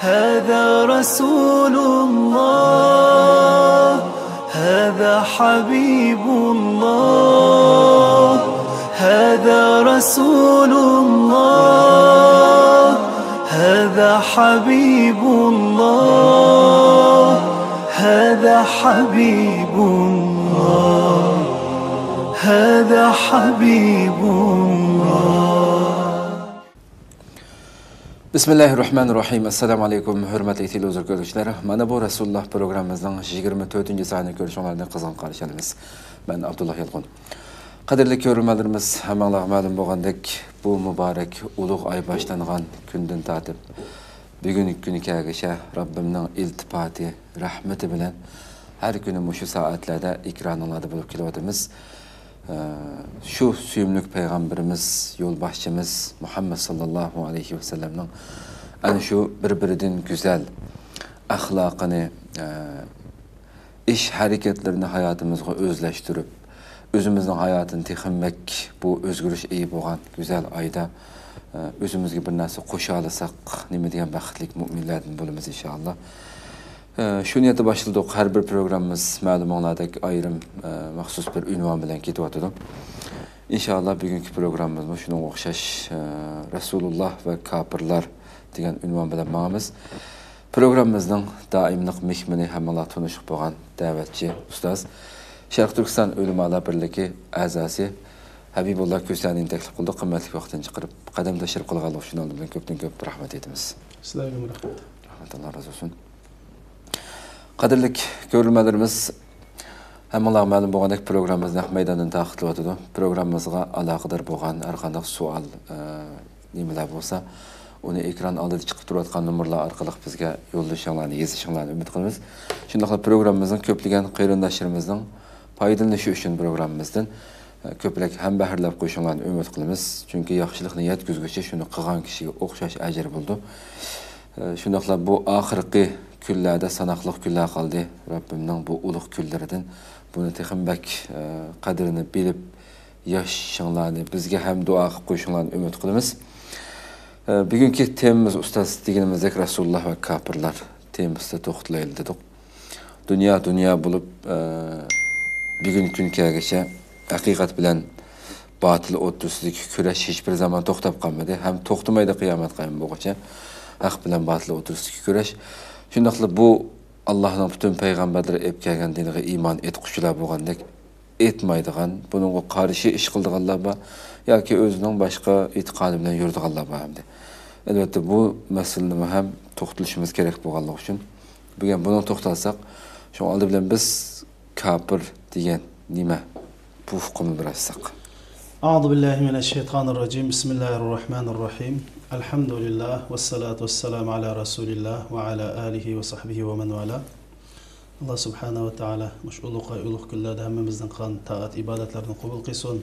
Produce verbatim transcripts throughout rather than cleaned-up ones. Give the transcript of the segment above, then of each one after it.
هذا رسول الله، هذا حبيب الله، هذا رسول الله، هذا حبيب الله، هذا حبيب الله، هذا حبيب الله. بىسمىللاھىررەھمانىررەھىم. ئەسسالامۇ ئەلەيكۇم، ھۆرمەتلىك تېلېۋىزور كۆرگۈچىلەر. مانا بۇ رەسۇلۇللاھ پروگراممىمىزنىڭ يىگىرمە تۆتىنچى سانىنى كۆرۈشۈڭلارنى قىزغىن قارشى ئالىمىز. مەن ئابدۇللاھ يالقۇن. قەدىرلىك كۆرۈرمەنلىرىمىز، ھەممىڭلارغا مەلۇم بولغاندەك، بۇ مۇبارەك ئۇلۇغ ئاي باشلانغان كۈندىن تارتىپ بۈگۈنكى كۈنگىچە رەببىمنىڭ ئىلتىپاتى، رەھمىتى بىلەن ھەر كۈنى مۇشۇ سائەتلەردە ئېكرانىڭلاردا بولۇپ كېلىۋاتىمىز. ئە، شۇ سۆيۈملۈك پەيغەمبىرىمىز، يولباشچىمىز مۇھەممەد ساللاللاھۇ ئەلەيھى ۋەسەللەمنىڭ ئەنە شۇ بىر-بىرىدىن گۈزەل ئەخلاقىنى، ئە، ئىش ھەرىكەتلىرىنى ھاياتىمىزغا ئۆزلەشتۈرۈپ، ئۆزىمىزنىڭ ھاياتىنى تېخىمۇ بەك بۇ ئۆزگىرىشكە ئىگە بولغان گۈزەل ئايدا، ئە، ئۆزىمىزگە بىر نەرسە قوشالىساق، نېمە دېگەن بەختلىك مۆمىنلەردىن بولىمىز، ئىنشائاللا. ئە، شۇ نىيەتتە باشلىدۇق. ھەر بىر پروگراممىمىز مەلۇمۇڭلاردەك ئايرىم، ئە، مەخسۇس بىر ئۇنۋان بىلەن كېتىۋاتىدۇ. ئىنشائاللا، بۈگۈنكى پروگراممىمىزمۇ شۇنىڭغا ئوخشاش، ئە، رەسۇلۇللاھ ۋە كاپىرلار دېگەن ئۇنۋان بىلەن ماڭىمىز. پروگراممىمىزنىڭ دائىملىق مېھمىنى، ھەممىڭلار تونۇشلۇق بولغان دەۋەتچى ئۇستاز، شەرقىي تۈركىستان ئۆلىمالار بىرلىكى ئەزاسى ھەبىبۇللا كۆسەنىنى تەكلىپ قىلدۇق. قىممەتلىك ۋاقتىنى چىقىرىپ، قەدەم تەشرىپ قىلغانلىقى ئۈچۈن ئالدى بىلەن كۆپتىن كۆپ رەھمەت ئېيتىمىز. سىلەرگىمۇ رەھمەت. رەھمەت، ئاللا رازى بولسۇن. قەدىرلىك كۆرۈرمەنلىرىمىز، ھەممىڭلارغا مەلۇم بولغاندەك، پروگراممىمىز نەق مەيداندىن تارقىتىلىۋاتىدۇ. پروگراممىمىزغا ئالاقىدار بولغان ھەر قانداق سوئال، ئە، نېمىلەر بولسا، ئۇنى ئېكران ئالدىدا چىقىپ تۇرۇۋاتقان نومۇرلار ئارقىلىق بىزگە يوللىشىڭلارنى، يېزىشىڭلارنى ئۈمىد قىلىمىز. شۇنداقلا پروگراممىمىزنىڭ كۆپلىگەن قېرىنداشلىرىمىزنىڭ پايدىلىنىشى ئۈچۈن پروگراممىمىزدىن، ئە، كۆپرەك ھەمبەھىرلەپ قويۇشۇڭلارنى ئۈمىد قىلىمىز. چۈنكى ياخشىلىقنى يەتكۈزگۈچى شۇنى قىلغان كىشىگە ئوخشاش ئەجىر بولىدۇ. ئە، شۇنداقلا بۇ ئاخىرقى كۈنلەردە ساناقلىق كۈنلەر قالدى. رەببىمنىڭ بۇ ئۇلۇغ كۈنلىرىدىن بۇنى تېخىمۇ بەك، ئە، قەدرىنى بىلىپ ياشىشىڭلارنى، بىزگە ھەم دۇئا قىلىپ قويۇشۇڭلارنى ئۈمىد قىلىمىز. ئە، بۈگۈنكى تېمىمىز، ئۇستاز، دېگىنىمىزدەك رەسۇلۇللاھ ۋە كاپىرلار تېمىسىدا توختىلايلى دېدۇق. دۇنيا دۇنيا بولۇپ، ئە، بۈگۈنكى كۈنگىچە ھەقىقەت بىلەن باتىل ئوتتۇرىسىدىكى كۈرەش ھېچبىر زامان توختاپ قالمىدى ھەم توختىمايدۇ قىيامەت قايىم بولغۇچە. ھەق بىلەن باتىل ئوتتۇرىسىدىكى كۈرەش. شۇنداقلا بۇ ئاللاھنىڭ پۈتۈن پەيغەمبەرلىرى ئېلىپ كەلگەن دىنىغا ئىمان ئېيتقۇچىلار بولغاندەك، ئېيتمايدىغان، بۇنىڭغا قارشى ئىش قىلىدىغانلار بار ياكى ئۆزىنىڭ باشقا ئېتىقادى بىلەن يۈرىدىغانلار بار ئەمدى. ئەلۋەتتە، بۇ مەسىلىنىمۇ ھەم توختىلىشىمىز كېرەك بولغانلىقى ئۈچۈن، بۈگۈن بۇنىڭغا توختالساق، شۇڭا ئالدى بىلەن بىز كاپىر دېگەن نېمە؟ بۇ ئۇقۇمنى بىر ئاچساق. أعوذ بالله من الشيطان الرجيم. بسم الله الرحمن الرحيم. الحمد لله والصلاة والسلام على رسول الله وعلى آله وصحبه ومن والاه. ئاللا سۇبھانەھۇ ۋە تائالا مۇشۇ ئۇلۇغ ئاي، ئۇلۇغ كۈنلەردە ھەممىمىزنىڭ قىلغان تائەت ئىبادەتلەرنى قوبۇل قىلسۇن.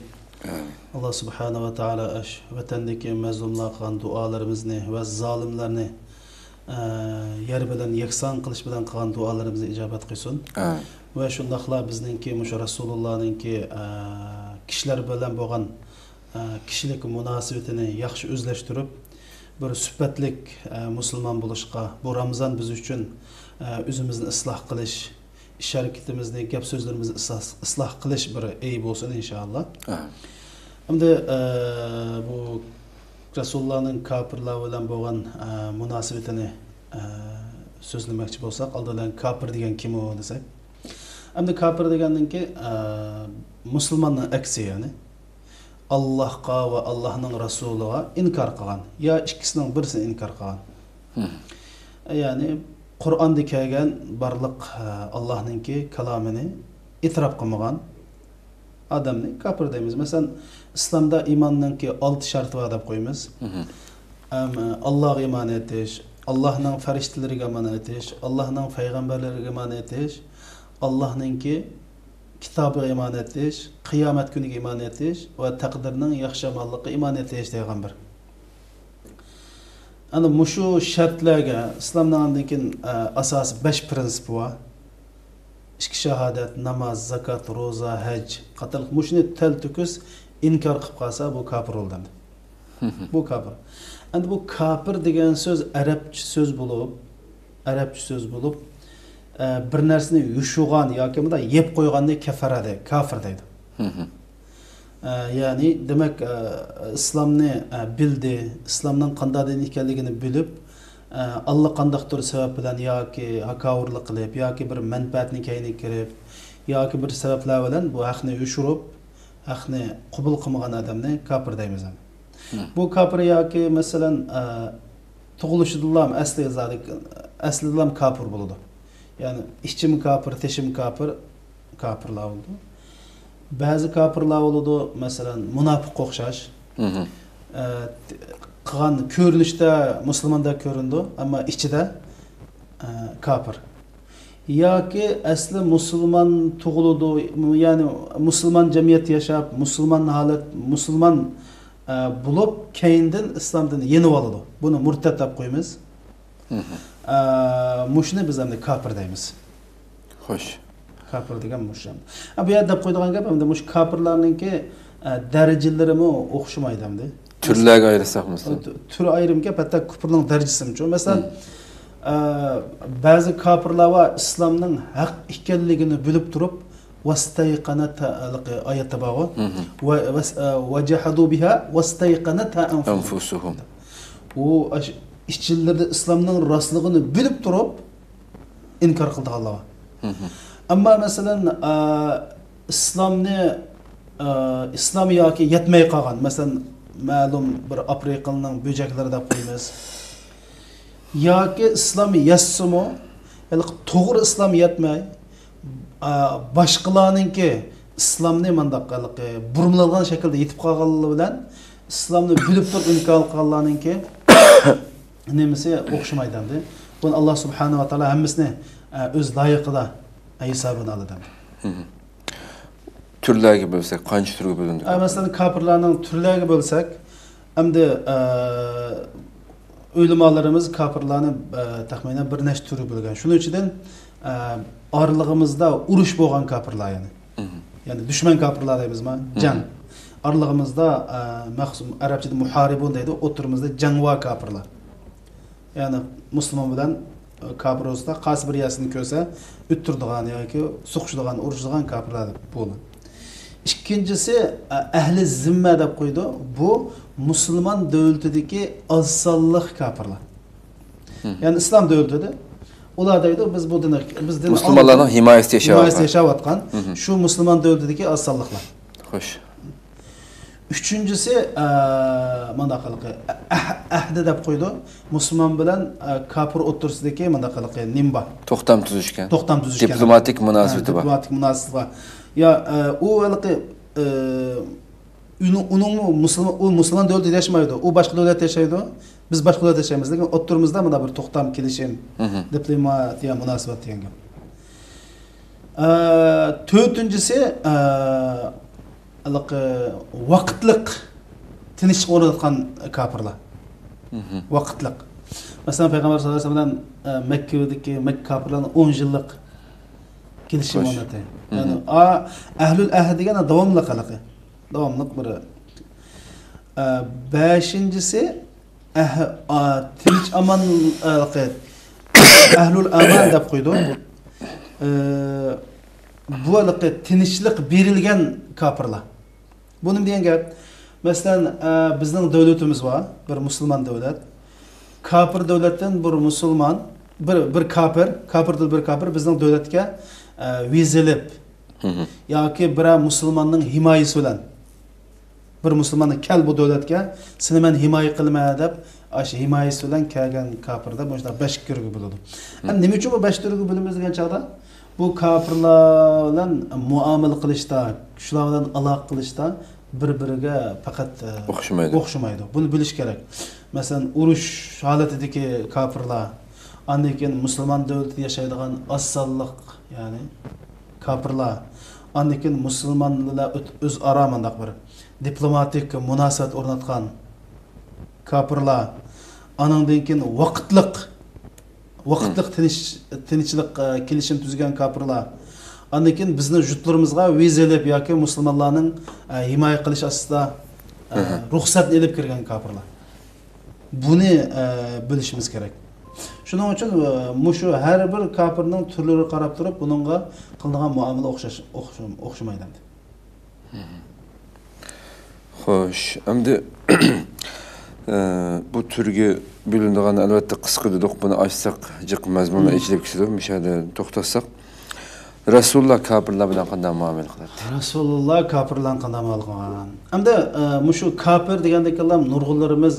ئامىن. ئاللا سۇبھانەھۇ ۋە تائالا ئاشۇ ۋەتەندىكى مەزلۇملارغا قىلغان دۇئالىرىمىزنى ۋە زالىملارنى، ئە، يەر بىلەن يەكسان قىلىش بىلەن قىلغان دۇئالىرىمىزنى ئىجابەت قىلسۇن. ئامىن. ۋە شۇنداقلا بىزنىڭكى مۇشۇ رەسۇلۇللانىڭكى، ئە، كىشىلەر بىلەن بولغان ئە، كىشىلىك مۇناسىۋىتىنى ياخشى ئۆزلەشتۈرۈپ، بىر سۈپەتلىك، ئە، مۇسۇلمان بولۇشقا، بۇ رامىزان بىز ئۈچۈن، ئە، ئۆزىمىزنى ئىسلاھ قىلىش، ئىش ھەرىكىتىمىزنى، گەپ سۆزلىرىمىزنى ئىسلاھ، ئىسلاھ قىلىش بىر ئەي بولسۇن، ئىنشائاللا. ئامىن. ئەمدى، ئە، بۇ رەسۇلۇللانىڭ كاپىرلار بىلەن بولغان، ئە، مۇناسىۋىتىنى، ئە، سۆزلىمەكچى بولساق، ئالدى بىلەن كاپىر دېگەن كىم ئۇ دېسەك، ئەمدى كاپىر دېگەندىن كېيىن، ئە، مۇسۇلماننىڭ ئەكسى، يەنى ئاللاھقا ۋە ئاللاھنىڭ رەسۇلىغا ئىنكار قىلغان يا ئىككىسىنىڭ بىرسىنى ئىنكار قىلغان. مم. يەنى قۇرئاندا كەلگەن بارلىق، ئە، ئاللاھنىڭكى كالامىنى ئېتىراپ قىلمىغان ئادەمنى كاپىر دەيمىز. مەسىلەن، ئىسلامدا ئىماننىڭكى ئالتە شەرتى بار دەپ قويىمىز. مم. ئەم، ئاللاھقا ئىمان ئېيتىش، ئاللاھنىڭ پەرىشتىلىرىگە ئىمان ئېيتىش، ئاللاھنىڭ پەيغەمبەرلىرىگە ئىمان ئېيتىش، ئاللاھنىڭكى كىتابىغا ئىمان ئېيتىش، قىيامەت كۈنىگە ئىمان ئېيتىش ۋە تەقدىرنىڭ ياخشى يامانلىقىغا ئىمان ئېيتىش دېگەن بىر. ئەنە مۇشۇ شەرتلەرگە ئىسلامنىڭ ئاندىن كېيىن، ئە، ئاساسىي بەش پىرىنسىپى بار. ئىككى شاھادەت، ناماز، زاكات، روزا، ھەج قاتارلىق مۇشۇنى تەلتۆكۈس ئىنكار قىلىپ قالسا، بۇ كاپىر بولدى ئەمدى. بۇ كاپىر. ئەمدى بۇ كاپىر دېگەن سۆز ئەرەبچە سۆز بولۇپ، ئەرەبچە سۆز بولۇپ، ئە، بىر نەرسىنى يوشۇرغان ياكى مۇنداق يەپ قويغاننى كەفەرە دەيدۇ، كافىر دەيدۇ. ئە، يەنى، دېمەك، ئە، ئىسلامنى، ئە، بىلدى، ئىسلامنىڭ قانداق دىن ئىكەنلىكىنى بىلىپ، ئە، ئاللىقانداقتۇر سەۋەب بىلەن ياكى ھاكاۋۇرلۇق قىلىپ، ياكى بىر مەنپەئەتنىڭ كەينىگە كىرىپ، ياكى بىر سەۋەبلەر بىلەن بۇ ھەقنى يوشۇرۇپ، ھەقنى قوبۇل قىلمىغان ئادەمنى كاپىر دەيمىز. بۇ كاپىر ياكى، مەسىلەن، ئە، تۇغۇلۇشىدىنلا ئەسلى زادى، ئەسلىدىلا كاپىر بولىدۇ. يەنى ئىچىم كاپىر، تېشىم كاپىر، كاپىرلار بولىدۇ. بەزى كاپىرلار بولىدۇ، مەسىلەن، مۇناپىققا ئوخشاش. ئە، قىلغان كۆرۈنۈشتە مۇسۇلماندەك كۆرۈنىدۇ، ئەمما ئىچىدە، ئە، كاپىر. ياكى ئەسلى مۇسۇلمان تۇغۇلىدۇ، يەنى مۇسۇلمان جەمئىيەتتە ياشاپ، مۇسۇلمان ھالەت، مۇسۇلمان، ئە، بولۇپ، كەينىدىن ئىسلامدىن يېنىۋالىدۇ. بۇنى مۇرتەد دەپ قويىمىز. ئە، مۇشۇنى بىز ئەمدى كاپىر دەيمىز. خوش. كاپىر دېگەن مۇشۇ. ئە، بۇ يەردە دەپ قويىدىغان گەپ، ئەمدى مۇشۇ كاپىرلارنىڭكى، ئە، دەرىجىلىرىمۇ ئوخشىمايدۇ ئەمدى. تۈرلەرگە ئايرىساق مەسىلەن. تۈ-، تۈر ئايرىمكەن، ھەتتا كۇپرنىڭ دەرىجىسىمۇچۇ. مەسىلەن، ئە، بەزى كاپىرلار بار، ئىسلامنىڭ ھەق ئىكەنلىكىنى بىلىپ تۇرۇپ، ۋەستەيقەنەتھا، ئايەتتە بارغۇ. ۋە، ۋەس-، ئە، ۋەجەھەدۇ بىھا ۋەستەيقەنەتھا ئەنفۇسۇھۇم. ئەنفۇسۇھۇم. ئۇ ئاش-، ئىچىلىرىدە ئىسلامنىڭ راستلىقىنى بىلىپ تۇرۇپ، ئىنكار قىلىدىغانلار بار. ئەمما مەسىلەن، ئە، ئىسلامنى، ئە، ئىسلام ياكى يەتمەي قالغان، مەسىلەن، مەلۇم بىر ئافرىقىنىڭ بۆجەكلىرى دەپ قويىمىز. ياكى ئىسلام يەتسىمۇ، ھېلىقى توغرا ئىسلام يەتمەي، ئە، باشقىلارنىڭكى ئىسلامنى مانداق ھېلىقى بۇرمىلانغان شەكىلدە يېتىپ قالغانلىرى بىلەن ئىسلامنى بىلىپ تۇرۇپ ئىنكار قىلغانلارنىڭكى نېمىسى ئوخشىمايدۇ ئەمدى. بۇنى ئاللا سۇبھانەھۇ ۋە تائالا ھەممىسىنى، ئە، ئۆز لايىقىدا، ئە، ھېسابىنى ئالىدۇ ئەمدى. تۈرلەرگە بۆلسەك، قانچە تۈرگە بۆلۈنىدۇ؟ ئە، مەسىلەن، كاپىرلارنىڭ تۈرلەرگە بۆلسەك، ئەمدى، ئە، ئۆلىمالىرىمىز كاپىرلارنى، ئە، تەخمىنەن بىر نەچچە تۈرگە بۆلگەن. شۇنىڭ ئىچىدىن، ئە، ئارىلىقىمىزدا ئۇرۇش بولغان كاپىرلار، يەنى. يەنى دۈشمەن كاپىرلار دەيمىزما؟ جەڭ. ئارىلىقىمىزدا، ئە، مەخسۇس ئەرەبچىدە مۇھارىبۇن دەيدۇ، ئوتتۇرىمىزدا جەڭۋا كاپىرلار. يەنى مۇسۇلمان بىلەن، ئە، كاپىر ئوتتۇرىسىدا قايسى بىر يەرسىنى كۆرسە ئۆتتۈرىدىغان ياكى سوقۇشىدىغان، ئۇرۇشىدىغان كاپىرلار دەپ بولىدۇ. ئىككىنچىسى، ئە، ئەھلى زىممە دەپ قويىدۇ. بۇ مۇسۇلمان دۆلىتىدىكى ئاز سانلىق كاپىرلار. يەنى ئىسلام دۆلىتىدە ئۇلار دەيدۇ، بىز بۇ دىننى، بىز دىننى مۇسۇلمانلارنىڭ ھىمايىسىدە ياشاۋاتقان. ھىمايىسىدە ياشاۋاتقان شۇ مۇسۇلمان دۆلىتىدىكى ئاز سانلىقلار. خوش. ئۈچىنچىسى، ئە، مانداق ھېلىقى ئەھ-، ئەھدى دەپ قويىدۇ. مۇسۇلمان بىلەن، ئە، كاپىر ئوتتۇرىسىدىكى مانداق ھېلىقى نېمە بار؟ توختام تۈزۈشكەن. توختام تۈزۈشكەن. دىپلوماتىك مۇناسىۋىتى بار. دىپلوماتىك مۇناسىۋىتى بار. يا، ئە، ئۇ ھېلىقى، ئە، ئۇنىڭ، ئۇنىڭمۇ مۇسۇلمان، ئۇ مۇسۇلمان دۆلىتىدە ياشىمايدۇ. ئۇ باشقا دۆلەتتە ياشايدۇ. بىز باشقا دۆلەتتە ياشايمىز. لېكىن ئوتتۇرىمىزدا مانا بىر توختام، كېلىشىم، دىپلوماتىيە مۇناسىۋەت دېگەن گەپ. ئە، تۆتىنچىسى، ئە، ھېلىقى ۋاقىتلىق تىنچلىق ئورناتقان كاپىرلار. ۋاقىتلىق. مەسىلەن، پەيغەمبەر ساللاللاھۇ ئەلەيھى ۋەسەللەم بىلەن، ئە، مەككىدىكى مەككە كاپىرلارنىڭ ئون يىللىق كېلىشىم ئورناتتى. يەنى، ئا، ئەھلۇل ئەھد دېگەن داۋاملىق ھېلىقى. داۋاملىق بىر، ئە، بەشىنچىسى، ئەھ-، ئا، تىنچ ئامان، ھېلىقى ئەھلۇل ئامان دەپ قويىدۇ. ئە، بۇ ھېلىقى تىنچلىق بېرىلگەن كاپىرلار. بۇ نېمە دېگەن گەپ؟ مەسىلەن، ئە، بىزنىڭ دۆلىتىمىز بار، بىر مۇسۇلمان دۆلەت. كاپىر دۆلەتتىن بىر مۇسۇلمان، بىر، بىر كاپىر، كاپىردىن بىر كاپىر بىزنىڭ دۆلەتكە، ئە، ۋىزا ئېلىپ، ياكى بىرەر مۇسۇلماننىڭ ھىمايىسى بىلەن بىر مۇسۇلماننى كەل بۇ دۆلەتكە، سېنى مەن ھىمايە قىلىمەن دەپ، ئاشۇ ھىمايىسى بىلەن كەلگەن كاپىردا مۇشۇنداق بەش تۈرگە بۆلىدۇ. ئەمدى نېمە ئۈچۈن بۇ بەش تۈرگە بۆلىمىز دېگەن چاغدا، بۇ كاپىرلار بىلەن مۇئامىلە قىلىشتا، شۇلار بىلەن ئالاقە قىلىشتا بىر-بىرىگە پەقەت، ئە، ئوخشىمايدۇ. ئوخشىمايدۇ. بۇنى بىلىش كېرەك. مەسىلەن، ئۇرۇش ھالىتىدىكى كاپىرلار، ئاندىن كېيىن مۇسۇلمان دۆلىتىدە ياشايدىغان ئاز سانلىق، يەنى كاپىرلار، ئاندىن كېيىن مۇسۇلمانلار ئۆت-، ئۆزئارا مۇنداق بىر دىپلوماتىك مۇناسىۋەت ئورناتقان كاپىرلار، ئانىڭدىن كېيىن ۋاقىتلىق، ۋاقىتلىق تىنچ-، تىنچلىق، ئە، كېلىشىم تۈزگەن كاپىرلار، ئاندىن كېيىن بىزنىڭ يۇرتلىرىمىزغا ۋىزا ئېلىپ ياكى مۇسۇلمانلارنىڭ، ئە، ھىمايە قىلىش ئاستىدا، ئە، رۇخسەتنى ئېلىپ كىرگەن كاپىرلار. بۇنى، ئە، بىلىشىمىز كېرەك. شۇنىڭ ئۈچۈن، ئە، مۇشۇ ھەر بىر كاپىرنىڭ تۈرلىرىگە قاراپ تۇرۇپ، بۇنىڭغا قىلىنغان مۇئامىلە ئوخشاش، ئوخشىم-، ئوخشىمايدۇ ئەمدى. خوش، ئەمدى، ئە، بۇ تۈرگە بۆلۈنىدىغان، ئەلۋەتتە، قىسقا دېدۇق، بۇنى ئاچساق جىق مەزمۇنلار ئېچىلىپ كېتىدۇ، مۇشۇ يەردە توختاتساق. رەسۇلۇللا كاپىرلار بىلەن قانداق مۇئامىلە قىلاتتى؟ رەسۇلۇللا كاپىرلارنى قانداق مۇئامىلە قىلغان؟ ئەمدى، ئە، مۇشۇ كاپىر دېگەندىكىنلا نۇرغۇنلىرىمىز،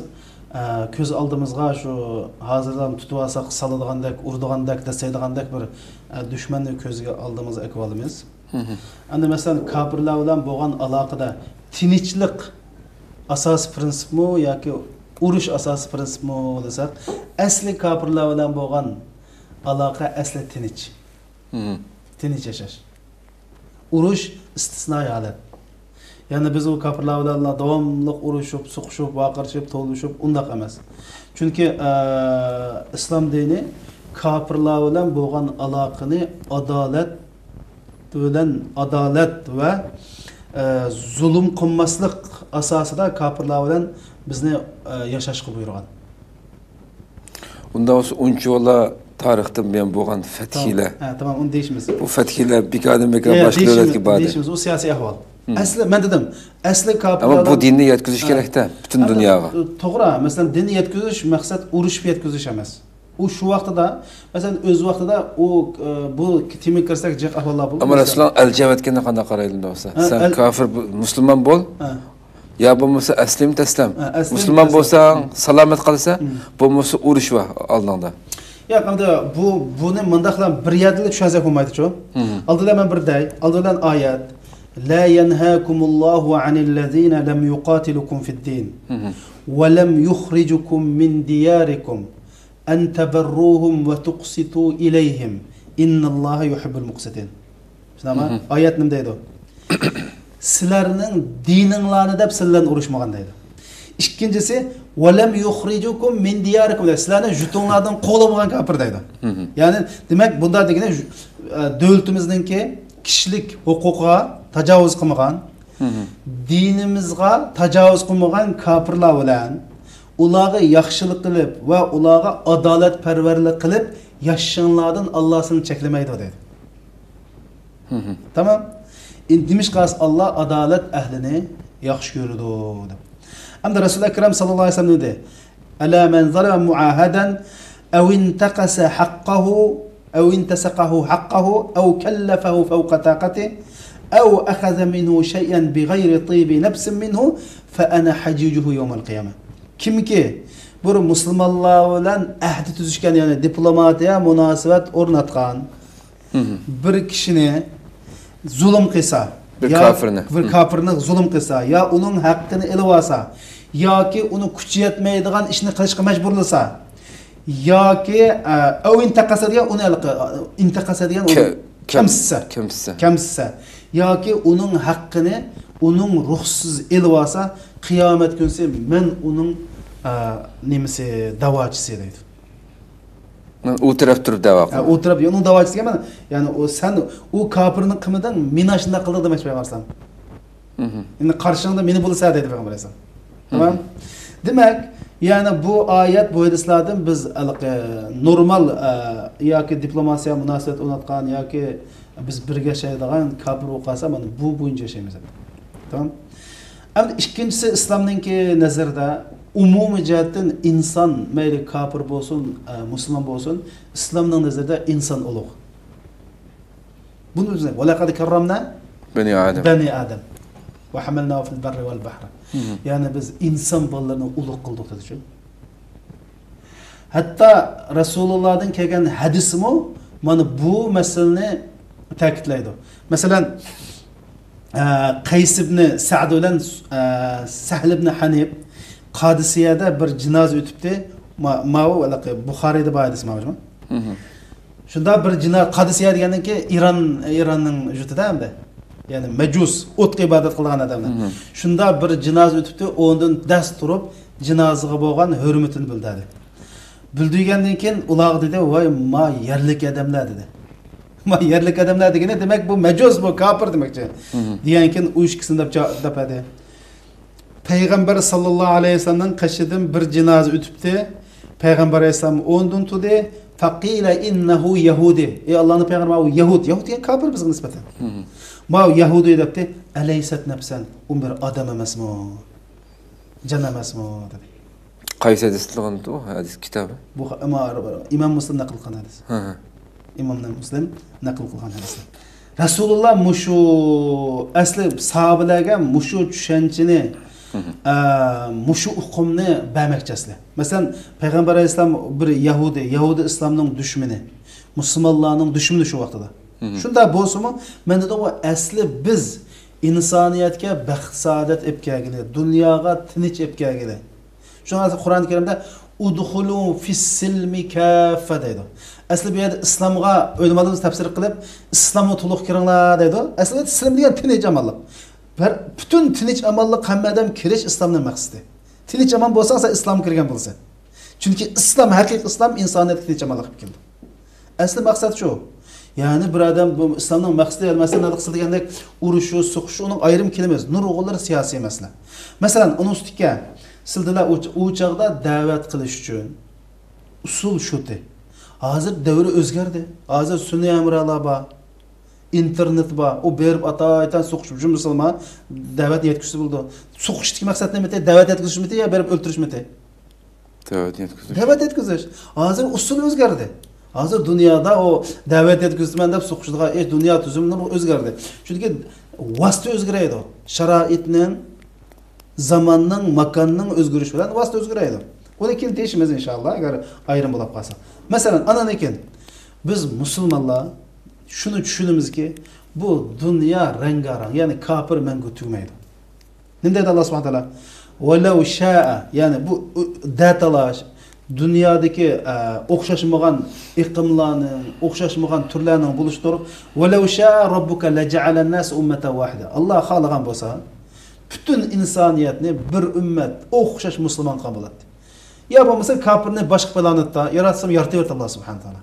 ئە، كۆز ئالدىمىزغا شۇ ھازىرلا تۇتۇۋالساق سالىدىغاندەك، ئۇرىدىغاندەك، دەسسەيدىغاندەك بىر، ئە، دۈشمەننى كۆزگە ئالدىمىزغا ئەكىۋالىمىز. ئەمدى مەسىلەن، كاپىرلار بىلەن بولغان ئالاقىدە تىنچلىق ئاساسىي پىرىنسىپمۇ ياكى ئۇرۇش ئاساسىي پىرىنسىپمۇ دېسەك، ئەسلى كاپىرلار بىلەن بولغان ئالاقە ئەسلى تىنچ. تىنچ ياشاش. ئۇرۇش ئىستىسنائىي ھالەت. يەنى بىز ئۇ كاپىرلار بىلەن داۋاملىق ئۇرۇشۇپ، سوقۇشۇپ، ۋارقىرىشىپ، توۋلىشىپ ئۇنداق ئەمەس. چۈنكى، ئە، ئىسلام دىنى كاپىرلار بىلەن بولغان ئالاقىنى ئادالەت بىلەن، ئادالەت ۋە، ئە، زۇلۇم قىلماسلىق ئاساسىدا كاپىرلار بىلەن بىزنى، ئە، ياشاشقا بۇيرۇغان. ئۇنداق بولسا، ئۇنچىۋالا تارىختىن بۇيان بولغان تامام. پەتھىيلەر. ھە، تامام، ئۇنى دېيىشىمىز. بۇ پەتھىيلەر بىكاردىن بىكار يا، باشقا دېيىشىمىز، دۆلەتكە باردى. دېيىشىمىز، ئۇ سىياسىي ئەھۋال. مم. ئەسلى، مەن دېدىم، ئەسلى ئەمما بۇ كاپىرلاردا دىننى يەتكۈزۈش ھە. كېرەك-تە، پۈتۈن ئەمما، دۇنياغا. توغرا، مەسىلەن، دىننى يەتكۈزۈش مەقسەت ئۇرۇشۇپ يەتكۈزۈش ئەمەس. ئۇ شۇ ۋاقتىدا، مەسىلەن، ئۆز ۋاقتىدا ئۇ، ئە، بۇ تېمىغا كىرسەك جىق ئەھۋاللار بولدى، ئەمما مەسىلەن. رەسۇلۇللا ئەلچى ئەۋەتكەندە قانداق قارايدۇ ئۇنداق بولسا؟ ھە، سەن ئەل- كاپىر، بۇ، مۇسۇلمان بول. ھە. يا بولمىسا ئەسلىم تەسلىم. ھە، ئەسلىم مۇسۇلمان تەسلىم. بولساڭ سالامەت قالىسەن، مم. بولمىسا ئۇرۇش بار ئالدىڭدا. ياق، ئەمدى بۇ، بۇنى مۇنداقلا بىر يەردىلا چۈشەنسەك بولمايدۇچۇ؟ مم. ئالدى بىلەن مەن بىر دەي، ئالدى بىلەن ئايەت. لا ينهاكم الله عن الذين لم يقاتلوكم في الدين مم. ولم يخرجوكم من دياركم أن تبروهم وتقسطوا إليهم إن الله يحب المقسطين. شۇنداقمۇ؟ مم. ئايەت نېمە دەيدۇ؟ سىلەرنىڭ دىنىڭلارنى دەپ سىلەرنى ئۇرۇشمىغان دەيدۇ. ئىككىنچىسى، ولم يخرجوكم من دياركم دەيدۇ. سىلەرنى يۇرتۇڭلاردىن قوغلىمىغان كاپىر دەيدۇ. مم. يەنى، دېمەك، بۇنداق دېگىنى، ئە، دۆلىتىمىزنىڭكى كىشىلىك ھوقۇقىغا تاجاۋۇز قىلمىغان، مم. دىنىمىزغا تاجاۋۇز قىلمىغان كاپىرلار بىلەن ئۇلارغا ياخشىلىق قىلىپ ۋە ئۇلارغا ئادالەتپەرۋەرلىك قىلىپ ياشىشىڭلاردىن ئاللا سىلىنى چەكلىمەيدۇ دەيدۇ. مم. تامام. ئى، نېمىشقا ئاللا ئادالەت ئەھلىنى ياخشى كۆرىدۇ دەپ. ئەمدى رەسۇل ئەكرەم ساللاللاھۇ ئەلەيھى ۋەسەللەم دېدى، ألا من ظلم معاهدا أو انتقص حقه أو انتقص حقه أو كلفه فوق طاقته أو أخذ منه شيئا بغير طيب نفس منه فأنا حجيجه يوم القيامة. كىمكى بىر مۇسۇلمانلار بىلەن ئەھدى تۈزۈشكەن، يەنى دىپلوماتىيە مۇناسىۋەت ئورناتقان، مم. بىر كىشىنى زۇلۇم قىلسا، بىر يا كاپىرنى. بىر مم. كاپىرنى زۇلۇم قىلسا، يا ئۇنىڭ ھەققىنى ئېلىۋالسا، ياكى ئۇنى كۈچى يەتمەيدىغان ئىشنى قىلىشقا مەجبۇرلىسا، ياكى، ئە، ئەۋ ئىنتەقەسە دېگەن ئۇنى ھېلىقى، ئىنتەقەسە دېگەن ئۇنى كە-، كەم-، كەمسىتسە. كەمسىتسە. كەمسىتسە. ياكى ئۇنىڭ ھەققىنى ئۇنىڭ رۇخسىتىسىز ئېلىۋالسا، قىيامەت كۈنسى مەن ئۇنىڭ، ئە، نېمىسى، داۋاچىسى دەيدۇ. ئۇ تەرەپ تۇرۇپ دەۋا ھە، قىلىدۇ. ئۇ تەرەپ، ئۇنىڭ داۋاچىسى دېگەن مانا، يەنى ئۇ سەن ئۇ كاپىرنى قىلمىدىڭ، مېنى ئاشۇنداق قىلدىڭ دېمەكچى پەيغەمبەر ئەلەيھىسسالام. مم. يەنى قارشىڭدا مېنى بولىسەن دەيدۇ پەيغەمبەر ئەلەيھىسسالام. تامام. مم. دېمەك، يەنى بۇ ئايەت، بۇ ھەدىسلاردىن بىز ھېلىقى نورمال، ئە، ياكى دىپلوماتىيە مۇناسىۋەت ئورناتقان ياكى بىز بىرگە ياشايدىغان كاپىر بولۇپ قالسا، مانا بۇ بويىچە ياشايمىز. تامام. ئەمدى ئىككىنچىسى، ئىسلامنىڭكى نەزىرىدە ئومۇمىي جەھەتتىن ئىنسان، مەيلى كاپىر بولسۇن، ئە، مۇسۇلمان بولسۇن، ئىسلامنىڭ نەزىرىدە ئىنسان ئۇلۇغ. بۇنى بىز، ولقد كرمنا بني آدم. بني آدم وحملناهم في البر والبحر. مم. يەنى بىز ئىنسان بالىلىرىنى ئۇلۇغ قىلدۇق دېدىچۇ. ھەتتا رەسۇلۇللادىن كەلگەن ھەدىسمۇ مانا بۇ مەسىلىنى تەكىتلەيدۇ. مەسىلەن، ئە، قەيس ئىبنى سەئد بىلەن، ئە، سەھل ئىبنى ھەنىپ قادىسىيەدە بىر جىنازا ئۆتۈپتى. ما-، ماۋۇ ھېلىقى بۇخارىيدا بار ھەدىس ماۋۇ. مم. شۇنداق بىر جىناز، قادىسىيە دېگەندىن كېيىن ئىران، ئىراننىڭ يۇرتىدا ئەمدى. يەنى مەجۇس، ئوتقا ئىبادەت قىلىدىغان ئادەملەر. مم. شۇنداق بىر جىنازا ئۆتۈپتۇ، ئوندىن دەس تۇرۇپ، جىنازىغا بولغان ھۆرمىتىنى بىلدۈردى. بىلدۈرگەندىن كېيىن ئۇلارغا دېدى، ۋاي، ما يەرلىك ئادەملەر دېدى. ما يەرلىك ئادەملەر دېگىنى، دېمەك، بۇ مەجۇس، بۇ كاپىر دېمەكچى. مم. دېگەنكىن ئۇ ئىككىسىنى دەپ جا-، دەپ بەردى. پەيغەمبەر ساللاللاھۇ ئەلەيھى ۋەسەللەمنىڭ قېشىدىن بىر جىنازا ئۆتۈپتۇ. پەيغەمبەر ئەلەيھىسسالام ئورنىدىن تۇردى. فقيل إنه يهودي. ئى ئاللانىڭ پەيغەمبىرى، ماۋۇ يەھۇد. يەھۇد دېگەن كاپىر بىزگە نىسبەتەن. ماۋۇ يەھۇدىي دەپتۇ. أليست نفسا؟ ئۇ بىر ئادەم ئەمەسمۇ؟ جان ئەمەسمۇ؟ دېدى. قايسى ھەدىستە بۇ ھەدىس كىتابى؟ بۇ ئىمام مۇسلىم نەقىل قىلغان ھەدىس. ھە، ھە. ئىمام مۇسلىم نەقىل قىلغان ھەدىس. رەسۇلۇللا مۇشۇ ئەسلى ساھابىلەرگە مۇشۇ چۈشەنچىنى، ئە، مۇشۇ ئۇقۇمنى بەرمەكچى ئەسلى. مەسىلەن، پەيغەمبەر ئەلەيھىسسالام بىر يەھۇدىي، يەھۇدىي ئىسلامنىڭ دۈشمىنى، مۇسۇلمانلارنىڭ دۈشمىنى شۇ ۋاقتىدا. شۇنداق بولسىمۇ، مەن دېدىم، ئۇ ئەسلى بىز ئىنسانىيەتكە بەخت-سائادەت ئېلىپ كەلگىلى، دۇنياغا تىنچ ئېلىپ كەلگىلى. شۇڭا قۇرئان كەرىمدە «ئۇدخۇلۇ فىسسىلمى كاففە» دەيدۇ. ئەسلى بۇ يەردە ئىسلامغا، ئۆلىمالىرىمىز تەپسىر قىلىپ، «ئىسلامغا تولۇق كىرىڭلار» دەيدۇ. ئەسلى سىلىم دېگەن تىنچ ئامانلىق. بىر پۈتۈن تىنچ ئامانلىق، ھەممە ئادەم كىرىش ئىسلامنىڭ مەقسىتى. تىنچ ئامان بولساڭ، سەن ئىسلامغا كىرگەن بولىسەن. چۈنكى ئىسلام، ھەقىقىي ئىسلام ئىنسانىيەتكە تىنچ ئامانلىق ئېلىپ كېلىدۇ. ئەسلى مەقسەت شۇ. يەنى بىر ئادەم بۇ ئىسلامنىڭ مەقسىتى، يەنى مەسىلەن، ھازىر سىز دېگەندەك ئۇرۇشۇش، سوقۇشۇش، ئۇنىڭ ئايرىم كېلىمىز. نۇرغۇنلىرى سىياسىي مەسىلە. مەسىلەن، ئۇنىڭ ئۈستىگە سىلدىلا ئۇ، ئۇ چاغدا دەۋەت قىلىش ئۈچۈن ئۇسۇل شۇتى. ھازىر دەۋر ئۆزگەردى. ھازىر سۈنئىي ھەمراھلار بار. ئىنتېرنېت بار. ئۇ بېرىپ ئاتايتان سوقۇشۇپ جۈملىسىلىما دەۋەتنى يەتكۈزسە بولىدۇ. سوقۇشتىكى مەقسەت نېمىتى؟ دەۋەت يەتكۈزۈشمىتى يا بېرىپ ئۆلتۈرۈشمىتى؟ دەۋەت يەتكۈزۈش. دەۋەت يەتكۈزۈش. ھازىر ئۇسۇل ئۆزگەردى. ھازىر دۇنيادا ئۇ دەۋەت يەتكۈزىمەن دەپ سوقۇشىدىغان ئىش، دۇنيا تۈزۈملىرى ئۆزگەردى. چۈنكى ۋاسىتە ئۆزگىرەيدۇ. شارائىتنىڭ، زاماننىڭ، ماكاننىڭ ئۆزگىرىشى بىلەن ۋاسىتە ئۆزگىرەيدۇ. ئۇنى كېيىن دېيىشىمىز ئىنشاللا، ئەگەر ئايرىم بولۇپ قالسا. مەسىلەن، ئانان كېيىن بىز مۇسۇلمانلار شۇنى چۈشىنىمىزكى، بۇ دۇنيا رەڭگارەڭ، يەنى كاپىر مەڭگۈ تۈگىمەيدۇ. نېمە دەيدۇ ئاللا سۇبھانە تائالا؟ ۋەلەۋ شائە، يەنى بۇ، ئۇ، دەتالاش، دۇنيادىكى، ئە، ئوخشاشمىغان ئېقىملارنىڭ، ئوخشاشمىغان تۈرلەرنىڭ بولۇشىدۇر. ۋەلەۋ شائە رەببۇكە لەجەئەلەنناسە ئۇممەتەن ۋاھىدە. ئاللا خالىغان بولسا، پۈتۈن ئىنسانىيەتنى بىر ئۈممەت، ئوخشاش مۇسۇلمان قىلغان بولاتتى. يا بولمىسا كاپىرنى باشقا پلانېتتا ياراتسىمۇ يارىتىۋېرىدۇ ئاللا سۇبھانە تائالا.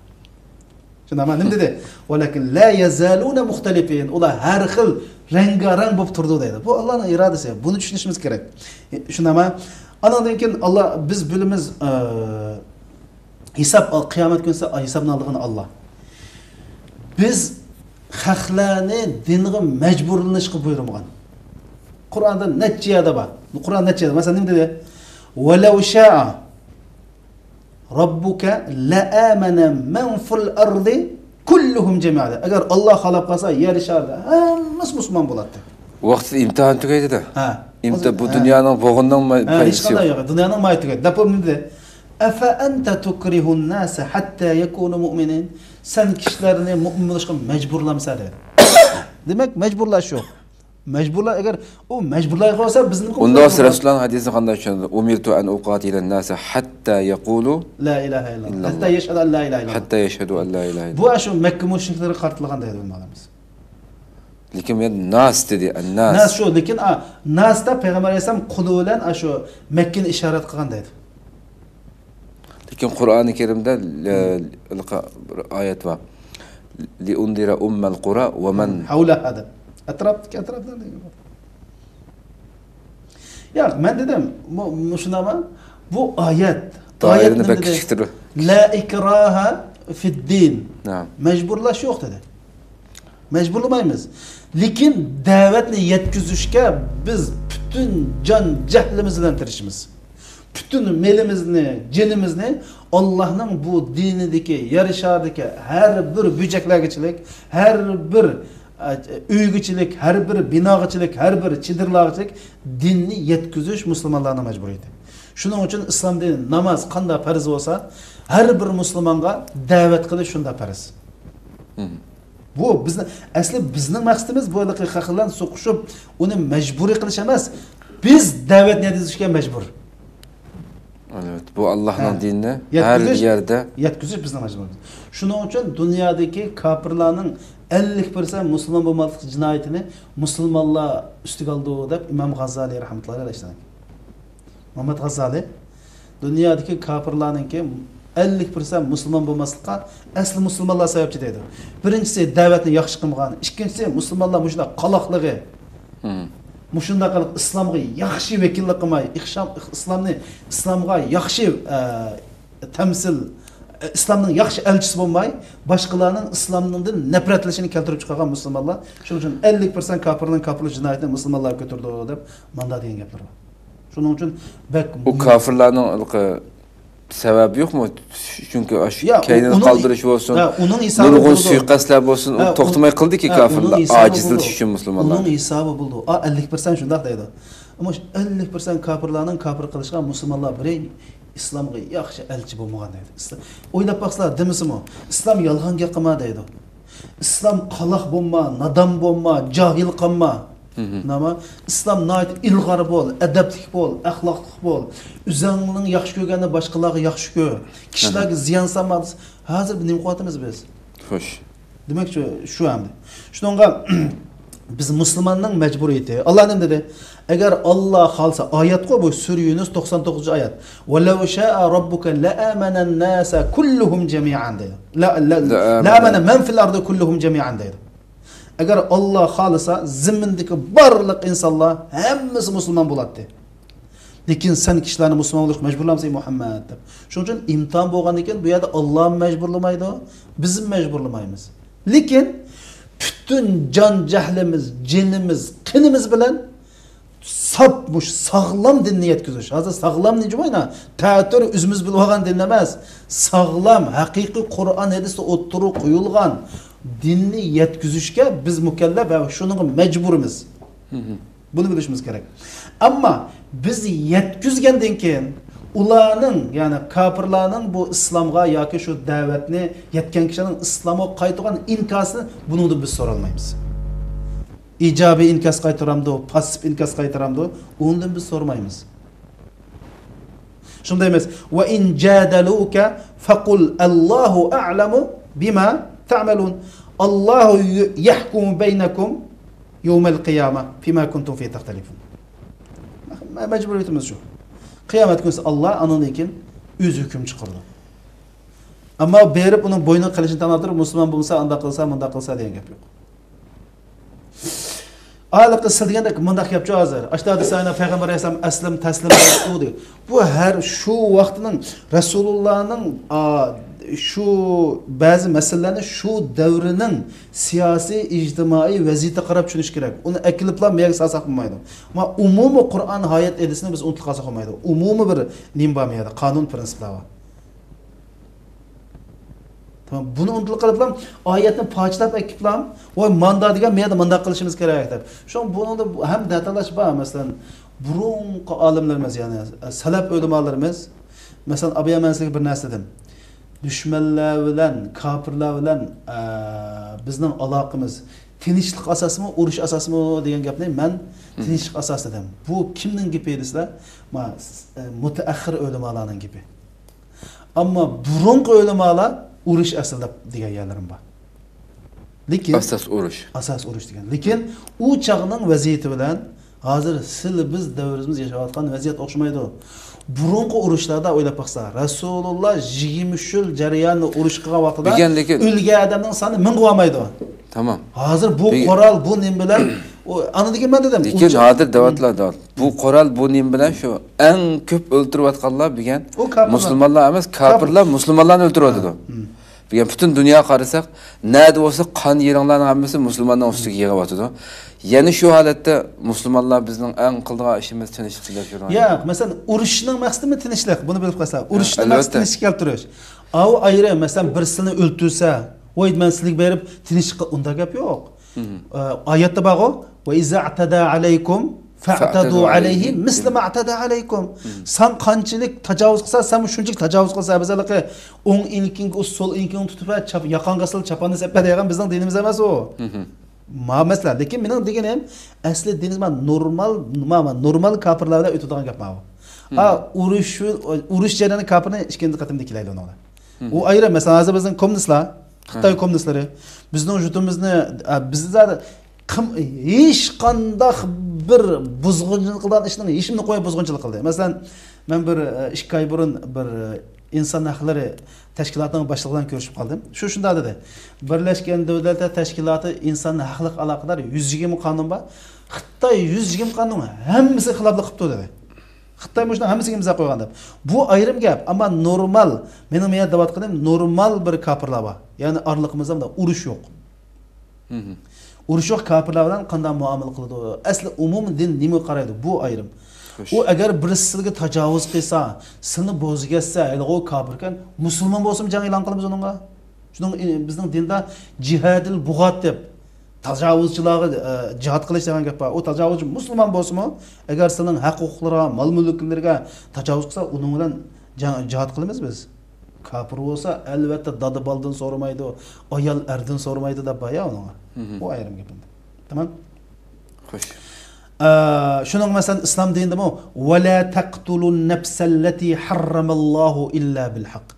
شۇنداقمۇ؟ نېمە دېدى؟ ۋەلەكىن لا يەزالۇنە مۇختەلىفىن. ئۇلار ھەر خىل رەڭگارەڭ بولۇپ تۇرىدۇ دەيدۇ. بۇ ئاللانىڭ ئىرادىسى. بۇنى چۈشىنىشىمىز كېرەك. شۇنداقمۇ؟ ئانىڭدىن كېيىن ئاللا، بىز بىلىمىز، ئە، ھېساب، قىيامەت كۈنى ھېسابنى ئالىدىغان ئاللا. بىز خەقلەرنى دىنغا مەجبۇرلىنىشقا بۇيرۇمىغان. قۇرئاندا نەچچە يەردە بار. قۇرئان نەچچە يەردە. مەسىلەن، نېمە دېدى؟ ۋەلەۋ شائە رەببۇكە لەئامەنە مەن فىل ئەرزى كۇللۇھۇم جەمىئا. ئەگەر ئاللا خالاپ قالسا، يەر شارىدا ھەممىسى مۇسۇلمان بولاتتى. ۋاقتىدا ئىمتىھان تۈگەيدى-دە. ھە. ئىمتى-، بۇ ھە. دۇنيانىڭ بولغىنىنىڭ ما-، ھە، پايدىسى ھېچقانداق يوق. يوق. دۇنيانىڭ ماھىيىتى تۈگەيدى. دەپ بولدى. ئەفە ئەنتە تۇكرىھۇن ناسە ھەتتە يەكۇنۇ مۇئمىنىن. سەن كىشىلەرنى مۇئمىن بولۇشقا مەجبۇرلامسەن دېدى. دېمەك، مەجبۇرلاش يوق. مەجبۇرلا-، ئەگەر ئۇ مەجبۇرلايدىغان بولسا، بىزنى ئۇندا رەسۇلۇللانىڭ ھەدىسىنى قانداق چۈشىنىدۇ؟ ئۇمىرتۇ ئەن ئۇقاتىلەن ناسە ھەتتا يەقۇلۇ لا ئىلاھە ئىللاللا. ئىللاللا. ھەتتا يەشھەدۇ ئەن لا ئىلاھە ئىللاللا. ھەتتا يەشھەدۇ ئەن لا ئىلاھە ئىللاللا. بۇ شۇ مەككە مۇشرىكلىرىگە قارىتىلغان دەيدۇ ئۆلىمالىرىمىز. لېكىن بۇ يەردە ناس دېدى، ئەن ناس. ناس شۇ، لېكىن، ئا، ناستا پەيغەمبەر ئەلەيھىسسالام قولى بىلەن، ئا، شۇ مەككىنى ئىشارەت قىلغان دەيدۇ. لېكىن قۇرئانى كەرىمدە، ئە، بىر ئايەت بار. لىئۇنزىرە ئۇممەل قۇرا ۋە مەن ھەۋلەھا دەپ. ئەتراپتىكى، ئەتراپلارنى. ياق، مەن دېدىم، مۇ-، مۇشۇنداقمۇ؟ بۇ ئايەت، دائىرىنى ئايەت بەك نېمە دېدى؟ كىچىكتۈرۈپ. لا ئىكراھە فىددىن. نەم. مەجبۇرلاش يوق دېدى. مەجبۇرلىمايمىز. لېكىن دەۋەتنى يەتكۈزۈشكە بىز پۈتۈن جان جەھلىمىز بىلەن تىرىشىمىز. پۈتۈن مېلىمىزنى، جېنىمىزنى ئاللانىڭ بۇ دىنىدىكى، يەر شارىدىكى ھەر بىر بۆجەكلەرگىچىلىك، ھەر بىر، ئە، ئۆيگىچىلىك، ھەر بىر بىناغىچىلىك، ھەر بىر چېدىرلارغىچىلىك دىننى يەتكۈزۈش مۇسۇلمانلارنىڭ مەجبۇرىيىتى. شۇنىڭ ئۈچۈن ئىسلام دىنى ناماز قانداق پەرز بولسا، ھەر بىر مۇسۇلمانغا دەۋەت قىلىش شۇنداق پەرز. مم. بۇ بىزنىڭ، ئەسلى بىزنىڭ مەقسىتىمىز بۇ ھېلىقى خەق بىلەن سوقۇشۇپ، ئۇنى مەجبۇرىي قىلىش ئەمەس. بىز دەۋەتنى يەتكۈزۈشكە مەجبۇر. ئەلۋەتتە، بۇ ئاللانىڭ ھە. دىنىنى ھەر يەتكۈزۈش، يەردە يەتكۈزۈش بىزنىڭ مەجبۇرىيىتىمىز. شۇنىڭ ئۈچۈن دۇنيادىكى كاپىرلارنىڭ ئەللىك پىرسەنت مۇسۇلمان بولماسلىق جىنايىتىنى مۇسۇلمانلار ئۈستىگە ئالىدۇ دەپ ئىمام غازالىي رەھمەتۇللاھى ئەلەيھى. مۇھەممەد غازالىي دۇنيادىكى كاپىرلارنىڭكى ئەللىك پىرسەنت مۇسۇلمان بولماسلىققا ئەسلى مۇسۇلمانلار سەۋەبچى دەيدۇ. بىرىنچىسى، دەۋەتنى ياخشى قىلمىغان. ئىككىنچىسى، مۇسۇلمانلار مۇشۇنداق قالاقلىقى. مم. مۇشۇنداق قىلىپ ئىسلامغا ياخشى ۋەكىللىك قىلماي، ئىخشام-، ئىسلامنى، ئىسلامغا ياخشى، ئە، تەمسىل، ئىسلامنىڭ ياخشى ئەلچىسى بولماي، باشقىلارنىڭ ئىسلامدىن نەپرەتلىشىنى كەلتۈرۈپ چىقارغان مۇسۇلمانلار. شۇنىڭ ئۈچۈن ئەللىك پىرسەنت كاپىرنىڭ كاپىرلىق جىنايىتىنى مۇسۇلمانلار كۆتۈرىدۇ دەپ ماندا دېگەن گەپلەر بار. شۇنىڭ ئۈچۈن بەك ئۇ مۇھىم. كاپىرلارنىڭ ھېلىقى سەۋەبى يوقمۇ؟ چۈنكى ئاشۇ يا، ئۇ-، كەينىنى ئۇنىڭ قالدۇرۇش بولسۇن، ھە، ئۇنىڭ ھېسابى نۇرغۇن بولىدۇ. سۇيىقەستلەر بولسۇن، ئۇ ھە، توختىماي ئۇ-، قىلدىكى ھە، كاپىرلار، ئۇنىڭ ھېسابى ئاجىزلىتىش بولىدۇ. ئۈچۈن مۇسۇلمانلارنى. ئۇنىڭ ھېسابى بولىدۇ. ئا، ئەللىك پىرسەنت شۇنداق دەيدۇ. ئەمما شۇ ئەللىك پىرسەنت كاپىرلارنىڭ كاپىر قىلىشىغا مۇسۇلمانلار بىرەي ئىسلامغا ياخشى ئەلچى بولمىغان دەيدۇ. ئىسلام، ئويلاپ باقسىلا، دېمىسىمۇ، ئىسلام يالغان گەپ قىلما دەيدۇ. ئىسلام قالاق بولما، نادان بولما، جاھىل قالما. مھم. نېمە؟ ئىسلام ناھايىتى ئىلغار بول، ئەدەپلىك بول، ئەخلاقلىق بول. ئۆزۈڭنىڭ ياخشى كۆرگەننى باشقىلارغا ياخشى كۆر. كىشىلەرگە ئھە. زىيان سالما دېسە، ھازىر بىر نېمە قىلىۋاتىمىز بىز؟ خوش. دېمەك، شۇ، شۇ ئەمدى. شۇنىڭغا بىز مۇسۇلماننىڭ مەجبۇرىيىتى. ئاللا نېمە دېدى؟ ئەگەر ئاللا خالىسا، ئايەتقۇ بۇ، سۈرە يۇنۇس، توقسان توققۇزىنچى ئايەت. ولو شاء ربك لآمن الناس كلهم جميعا دەيدۇ. لا، لا، لآمن. لآمن من في الأرض كلهم جميعا دەيدۇ. ئەگەر ئاللا خالىسا، زېمىندىكى بارلىق ئىنسانلار ھەممىسى مۇسۇلمان بولاتتى. لېكىن سەن كىشىلەرنى مۇسۇلمان بولۇشقا مەجبۇرلامسەن، مۇھەممەد دەپ. شۇنىڭ ئۈچۈن ئىمتىھان بولغاندىن كېيىن بۇ يەردە ئاللا مەجبۇرلىمايدۇ، بىز مەجبۇرلىمايمىز. لېكىن پۈتۈن جان جەھلىمىز، جېنىمىز، قېنىمىز بىلەن ساپ مۇشۇ ساغلام دىننى يەتكۈزۈش. ھازىر ساغلام دىن جۇماينا، تەتۈر ئۆزىمىز بىلىۋالغان دىن ئەمەس. ساغلام، ھەقىقىي قۇرئان ھەدىستە ئوتتۇرىغا قويۇلغان دىننى يەتكۈزۈشكە بىز مۇكەللەپ ۋە شۇنىڭغا مەجبۇرمىز. مھم. بۇنى بىلىشىمىز كېرەك. ئەمما بىز يەتكۈزگەندىن كېيىن ئۇلارنىڭ، يەنى كاپىرلارنىڭ بۇ ئىسلامغا ياكى شۇ دەۋەتنى يەتكەن كىشىلەرنىڭ ئىسلامغا قايتۇرغان ئىنكاسىنى بۇنىڭدىن بىز سورالمايمىز. ئىجابىي ئىنكاس قايتۇرامدۇ، پاسسىپ ئىنكاس قايتۇرامدۇ، ئۇنىڭدىن بىز سورىمايمىز. شۇنداق ئەمەس. وإن جادلوك فقل الله أعلم بما تعملون. الله يحكم بينكم يوم القيامة فيما كنتم فيه تختلفون. مەجبۇرىيىتىمىز شۇ. قىيامەت كۈنى ئاللا ئانىڭدىن كېيىن ئۆزى ھۆكۈم چىقىرىدۇ. ئەمما بېرىپ ئۇنىڭ بوينىغا قىلىچنى تاڭلاپ تۇرۇپ، مۇسۇلمان بولمىسا ئانداق قىلسا، مۇنداق قىلسا دېگەن گەپ يوق. ھېلىقى سىز دېگەندەك مۇنداق گەپچۇ ھازىر. ئاشتا دېسە، پەيغەمبەر ئەلەيھىسسالام ئەسلىم، تەسلىم بولدى. بۇ ھەر شۇ ۋاقىتنىڭ رەسۇلۇللانىڭ، ئا، شۇ بەزى مەسىلىلەرنى شۇ دەۋرنىڭ سىياسىي، ئىجتىمائىي ۋەزىيىتىگە قاراپ چۈشىنىش كېرەك. ئۇنى ئەكېلىپلا مەيەگە سالساق بولمايدۇ. ما ئومۇمىي قۇرئان ئايەت ھەدىسنى بىز ئۇنتۇپ قالساق بولمايدۇ. ئومۇمىي بىر نېمە بار مۇ يەردە؟ قانۇن، پىرىنسىپلار بار. تامام. بۇنى ئۇنتۇلۇپ قېلىپلا، ئايەتنى پاچىلاپ ئەكىپلا، ۋاي ماندا دېگەن، مەيەردە مانداق قىلىشىمىز كېرەك دەپ. شۇڭا بۇنىڭدا ھەم دەتالاش بار. مەسىلەن، بۇرۇنقى ئالىملىرىمىز، يەنى سەلەپ ئۆلىمالىرىمىز، مەسىلەن، ئابىيا، مەن سىزگە بىر نەرسە دېدىم. دۈشمەنلەر بىلەن، كاپىرلار بىلەن، ئە، بىزنىڭ ئالاقىمىز تىنچلىق ئاساسمۇ، ئۇرۇش ئاساسمۇ دېگەن گەپنى مەن مم. تىنچلىق ئاساس دېدىم. بۇ كىمنىڭ گېپى دېسىلە، ما، ئە، مۇتەئەخخىر ئۆلىمالارنىڭ گېپى. ئەمما بۇرۇنقى ئۆلىمالار ئۇرۇش ئەسلى دەپ دېگەن يەرلىرىم بار. لېكىن ئاساس ئۇرۇش. ئاساس ئۇرۇش دېگەن. لېكىن ئۇ چاغنىڭ ۋەزىيىتى بىلەن ھازىر سىل بىز دەۋرىمىز ياشاۋاتقان ۋەزىيەت ئوخشىمايدۇ. بۇرۇنقى ئۇرۇشلاردا ئويلاپ باقسا، رەسۇلۇللا يىگىرمە ئۈچ يىل جەريانىدا ئۇرۇش قىلغان ۋاقتىدا دېگەن، لېكىن ئۆلگەن ئادەمنىڭ سانى مىڭغا بارمايدۇ. تامام. ھازىر بۇ بىگ- قورال، بۇ نېمە بىلەن، ئۇ، ئانا دېگەن مەن دېدىم، لېكىن ئۇرۇش ھازىر دەۋاتلا، دەۋات. بۇ قورال، بۇ نېمە بىلەن شۇ ئەڭ كۆپ ئۆلتۈرۈۋاتقانلار بۈگۈن ئۇ كاپىرلار. مۇسۇلمانلار ئەمەس، كاپىر. كاپىرلار مۇسۇلمانلارنى ئۆلتۈرۈۋاتىدۇ. ھم. بۈگۈن پۈتۈن دۇنياغا قارىساق، نەدە بولسا قان يىرىڭلارنىڭ ھەممىسى مۇسۇلماننىڭ ئۈستىگە يېغىۋاتىدۇ. يەنە شۇ ھالەتتە مۇسۇلمانلار بىزنىڭ ئەڭ قىلىدىغان ئىشىمىز تىنچلىق دەپ يۈرىدۇ. ياق، مەسىلەن، ئۇرۇشنىڭ مەقسىتىمۇ تىنچلىق. بۇنى بىلىپ قالسا، ھە، ئۇرۇشنىڭ مەقسىتى ئەلۋەتتە. تىنچلىق كەلتۈرۈش. ئاۋۇ ئايرى، مەسىلەن، بىر سىلىنى ئۆلتۈرسە، ۋاي، مەن سىلىگە بېرىپ تىنچلىق قىل، ئۇنداق گەپ يوق. مم. ئە، ئايەتتە بارغۇ، «وإذا اعتدى عليكم فاعتدوا عليه مثل ما اعتدى عليكم.» مم. سەن قانچىلىك تاجاۋۇز قىلسا، سەنمۇ شۇنچىلىك تاجاۋۇز قىلسا، بىز ھېلىقى ئوڭ ئىنىكىڭگە، سول ئىنىكىڭنى تۇتۇپ، چاپ-، ياقاڭغا سېلىپ، چاپاننى سېلىپ دېگەن بىزنىڭ دىنىمىز ئەمەس ئۇ. مم. ما مەسىلە، لېكىن مېنىڭ دېگىنىم، ئەسلى دىنىمىز ما نورمال، ما، ما نورمال كاپىرلار بىلەن ئۆتىدىغان گەپ ما ئۇ. مم. ھا، ئۇرۇش، ئۇرۇش جەريانى كاپىرنى ئىككىنچى قېتىمدا كېلەيلى ئۇنىڭ بىلەن. مم. ئۇ ئايرى، مەسىلەن، ھازىر بىزنىڭ كوممۇنىستلار، خىتاي ھە. كوممۇنىستلىرى بىزنىڭ يۇرتىمىزنى، ئە، بىزدە قىم-، ھېچقانداق بىر بۇزغۇنچىلىق قىلىدىغان ئىشنىڭ ھېچنېمىنى قويماي بۇزغۇنچىلىق قىلدى. مەسىلەن، مەن بىر، ئە، ئىككى ئاي بۇرۇن بىر، ئە، ئىنسان ھەقلىرى تەشكىلاتىنىڭ باشلىقى بىلەن كۆرۈشۈپ قالدىم. شۇ شۇنداق دېدى، بىرلەشكەن دۆلەتلەر تەشكىلاتى ئىنسان ھەقلىرىگە ئالاقىدار يۈز يىگىرمە قانۇن بار. خىتاي يۈز يىگىرمە قانۇننىڭ ھەممىسىگە خىلاپلىق قىپتۇ دېدى. خىتاي مۇشۇنىڭ ھەممىسىگە ئىمزا قويغان دەپ. بۇ ئايرىم گەپ. ئەمما نورمال، مېنىڭ مەيەردە دەۋاتقىنىم نورمال بىر كاپىرلار بار. يەنى ئارىلىقىمىزدا ئۇرۇش يوق. ئۇرۇش يوق كاپىرلار بىلەن قانداق مۇئامىلە قىلىدۇ؟ ئەسلى ئومۇمىي دىن نېمىگە قارايدۇ؟ بۇ ئايرىم. ئۇ ئەگەر بىرسى سىلىگە تاجاۋۇز قىلسا، سىلىنى بوزۇپ كەتسە، ھېلىغۇ كاپىركەن، مۇسۇلمان بولسىمۇ جەڭ ئېلان قىلىمىز ئۇنىڭغا. شۇنىڭ، ئى، بىزنىڭ دىندا جىھادىل بۇغات دەپ، تاجاۋۇزچىلارغا، ئە، جىھاد قىلىش دېگەن گەپ بار. ئۇ تاجاۋۇزچى مۇسۇلمان بولسىمۇ، ئەگەر سىلىنىڭ ھەق ھوقۇقلىرىغا، مال مۈلۈكلىرىگە تاجاۋۇز قىلسا، ئۇنىڭ بىلەن جەڭ، جىھاد قىلىمىز بىز. كاپىر بولسا، ئەلۋەتتە، دادا بالىدىن سورىمايدۇ، ئايال ئەردىن سورىمايدۇ دەپ بار يا ئۇنىڭغا. ئۇ ئايرىم گەپ ئەمدى. تامام؟ خوش. ئە، شۇنىڭ مەسىلەن، ئىسلام دىنىدىمۇ، «ۋە لا تەقتۇلۇن نەپسەللەتى ھەررەمەللاھۇ ئىللا بىل ھەق.»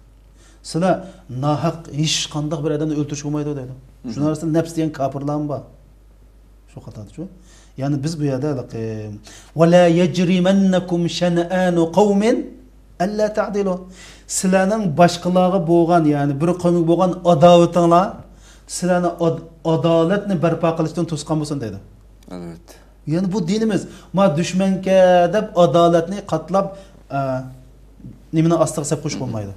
سىلەر ناھەق ھېچقانداق بىر ئادەمنى ئۆلتۈرۈشكە بولمايدۇ دەيدۇ. شۇنىڭ ئارىسىدا نەپس دېگەن كاپىرلارمۇ بار. شۇ قاتاردا شۇ. يەنى بىز بۇ يەردە ھېلىقى، «ۋە لا يەجرىمەننەكۇم شەنئانۇ قەۋمىن ئەللا تەئدىلۇ.» سىلەرنىڭ باشقىلارغا بولغان، يەنى بىر قەۋمگە بولغان ئاداۋىتىڭلار سىلەرنى ئاد-، ئادالەتنى بەرپا قىلىشتىن توسقان بولسۇن دەيدۇ. ئەلۋەتتە. يەنى بۇ دىنىمىز، ما دۈشمەنكە دەپ ئادالەتنى قاتلاپ، ئە، نېمىنىڭ ئاستىغا سەپ قوشۇشقا بولمايدۇ.